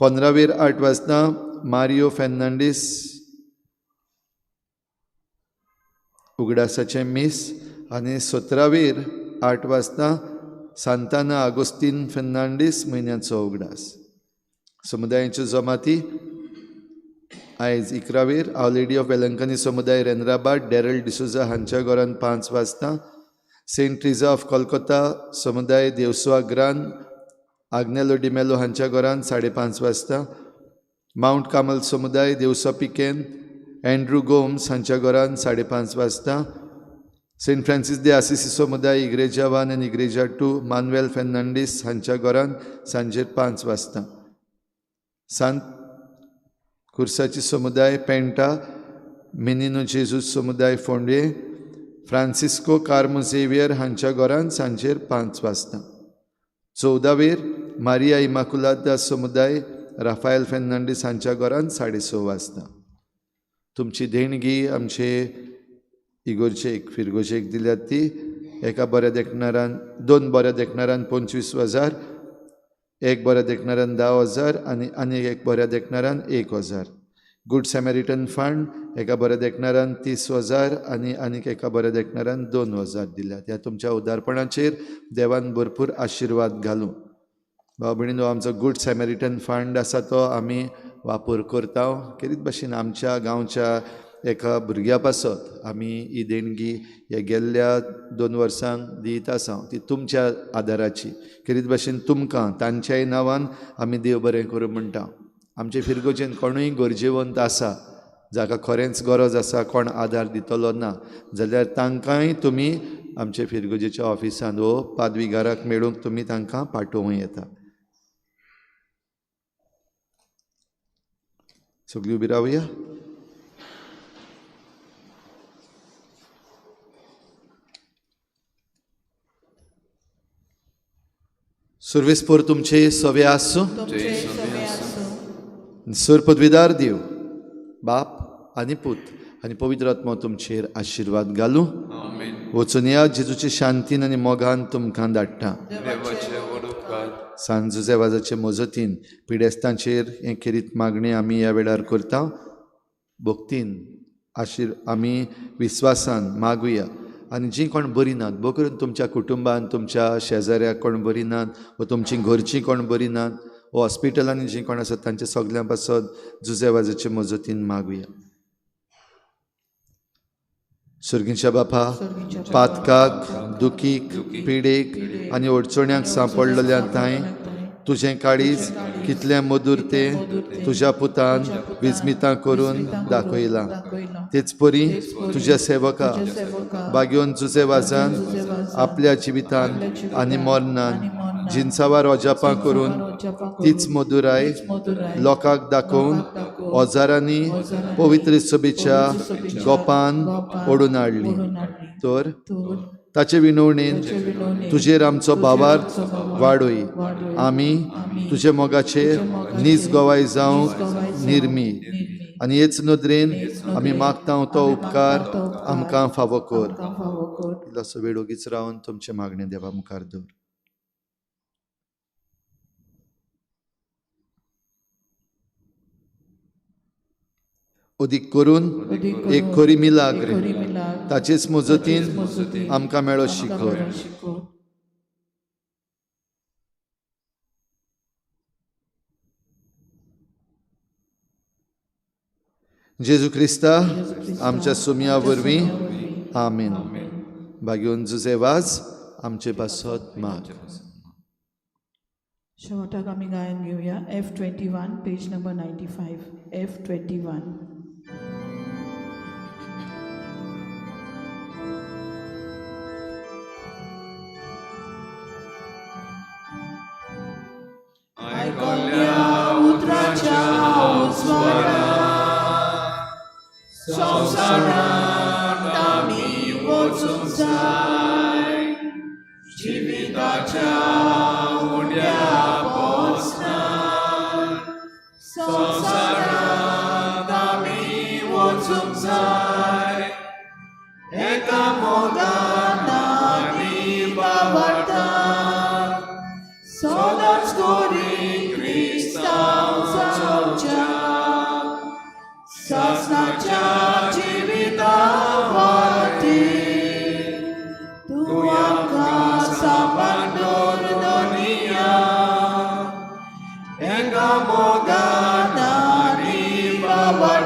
Speaker 2: 15वेर 8 वाजता मारियो फेर्नांडीस उगडासाचें मीस आनी 17वेर 8 वाजता सांताना आगोस्तीन फेर्नांडीस म्हयन्याचो उगडास. समुदायांच्यो जमाती आयज 11वेर our lady of Velankanni समुदाय रेंद्राबाद डॅरल डिसोजा हांच्या घरान 5 वाजता, सेंट ट्रिजा ऑफ कोलकाता समुदाय देवसुआ ग्रान आग्नेलो डिमेलो हांच्या घरान 5:30 वाजता, मावंट कामल समुदाय देवसो पिकेन एंड्रू गोम्स हांच्या घरान 5:30 वाजता, सेंट फ्रांसीस दे आसिसी समुदाय इग्रेजा 1 आनी इग्रेजा 2 मानुएल फेर्नांडीस हांच्या घरान सांजेर 5 वाजता, सांत कुर्साची समुदाय पेंटा मिनिनो जेजूस समुदाय फोंडे फ्रांसिस्को कार्मो झेवियर हांच्या घरान सांजेर 5 वाजता. 14वेर मारिया इमाकुलादा समुदाय राफायल फेर्नांडीस हांच्या घरान 6:30 वाजता. तुमची देणगी आमचे इगोर्जेक फिरगोजेक दिल्यात ती एका बऱ्या देखणारान 2 बऱ्या देखणारान 25,000, एक बऱ्या देखणारान 10,000 आनी आनी एक बऱ्या देखणारान 1,000. गुड सॅमेरिटन फंड एका बऱ्या देखणारान 30,000 आनी आनीक एका बऱ्या देखणारान 2,000 दिल्यात. ह्या तुमच्या उदारपणाचेर देवान भरपूर आशिर्वाद घालूं. भाव भयणीनो, आमचो गुड सॅमेरिटन फंड आसा तो आमी वापर करता. खेरीत भाशेन आमच्या गांवच्या एका भुरग्या पासत आमी ही देणगी ह्या गेल्ल्या 2 वर्सांक दित आसा ती तुमच्या आदाराची. खेरीत भाशेन तुमकां तांच्याय नांवान आमी देव बरें करूं म्हणटा. आमचे फिरगोजेन कोणूय गरजेवंत आसा जाका खरेंच गरज आसा, कोण आदार दितलो ना जाल्यार तांकांय तुमी आमचे फिरगोजेच्या ऑफिसान वो पादविगाराक मेळूंक तुमी तांकां पाठोवं येता. सगळीं उबी रावया. सुर्वेसपोर तुमचे सवे आसूं. सर पदवीदार देव बाप आनी पूत आनी पवित्र आत्मो तुमचेर आशिर्वाद घालूं. वचून या जेजूचे शांतीन आनी मोगान तुमकां धाडटा. सांत जुझे वाजाचे मजतीन पिडेस्तांचेर हें खेरीत मागणें आमी ह्या वेळार करता. भक्तीन आमी विस्वासान मागुया. आनी जीं कोण बरीं नात, भोव करून तुमच्या कुटुंबान तुमच्या शेजाऱ्याक कोण बरीं नात वा तुमचीं घरचीं कोण बरीं नात वा हॉस्पिटलांनी जीं कोण आसात तांच्या सगल्यां पासत जुझे वाजाचे मजतीन मागुया. सुर्गींच्या बापा, पातकाक, दुखीक, पिडेक आनी अडचण्यांक सांपडलेल्या तांय तुजें काळीज कितलें मधूर तें तुज्या पुतान विस्मितां करून दाखयलां. तेच परी तुज्या सेवका बागेवन जुझे वाजान आपल्या जिवितान आनी मरणान जिनसावार अजापां करून तीच मधुराय लोकांक दाखोवन हजारांनी पवित्र सभेच्या गोपान ओडून हाडली. तर ताचे विनवणेन तुजेर आमचो भावार्थ वाडय. आमी तुजे मोगाचेर नीज गवाय जावंक निर्मी आनी हेच नदरेन आमी मागता तो उपकार आमकां फावो कर. इल्लोसो वेळ ओगीच रावन तुमचें मागणें देवा मुखार दवर. अदीक करून एक खरी मिलाग्र ताचेच मजतीन आमकां मेळो शिखर. जेजू क्रिस्ता आमच्या सुमया वरवीं आमेन. भाग्योन जुझे वाज आमचे पासत माग.
Speaker 3: शेवटाक आमी गायन घेवया. F21 page number 95. F21. आयकल्या उतराच्या उजवाडा संवसारांत आमी वचूंक जाय, जिविताच्या उंड्या पोसनात संवसारांत आमी वचूंक जाय, एका मोगान आनी भावार्थान सदांच करी क्रिस्तांव जावच्या सासणाच्या जिविता वाटेर तूं आमकां सांबाळून दवरिया, एका मोगान आनी भावार्थान.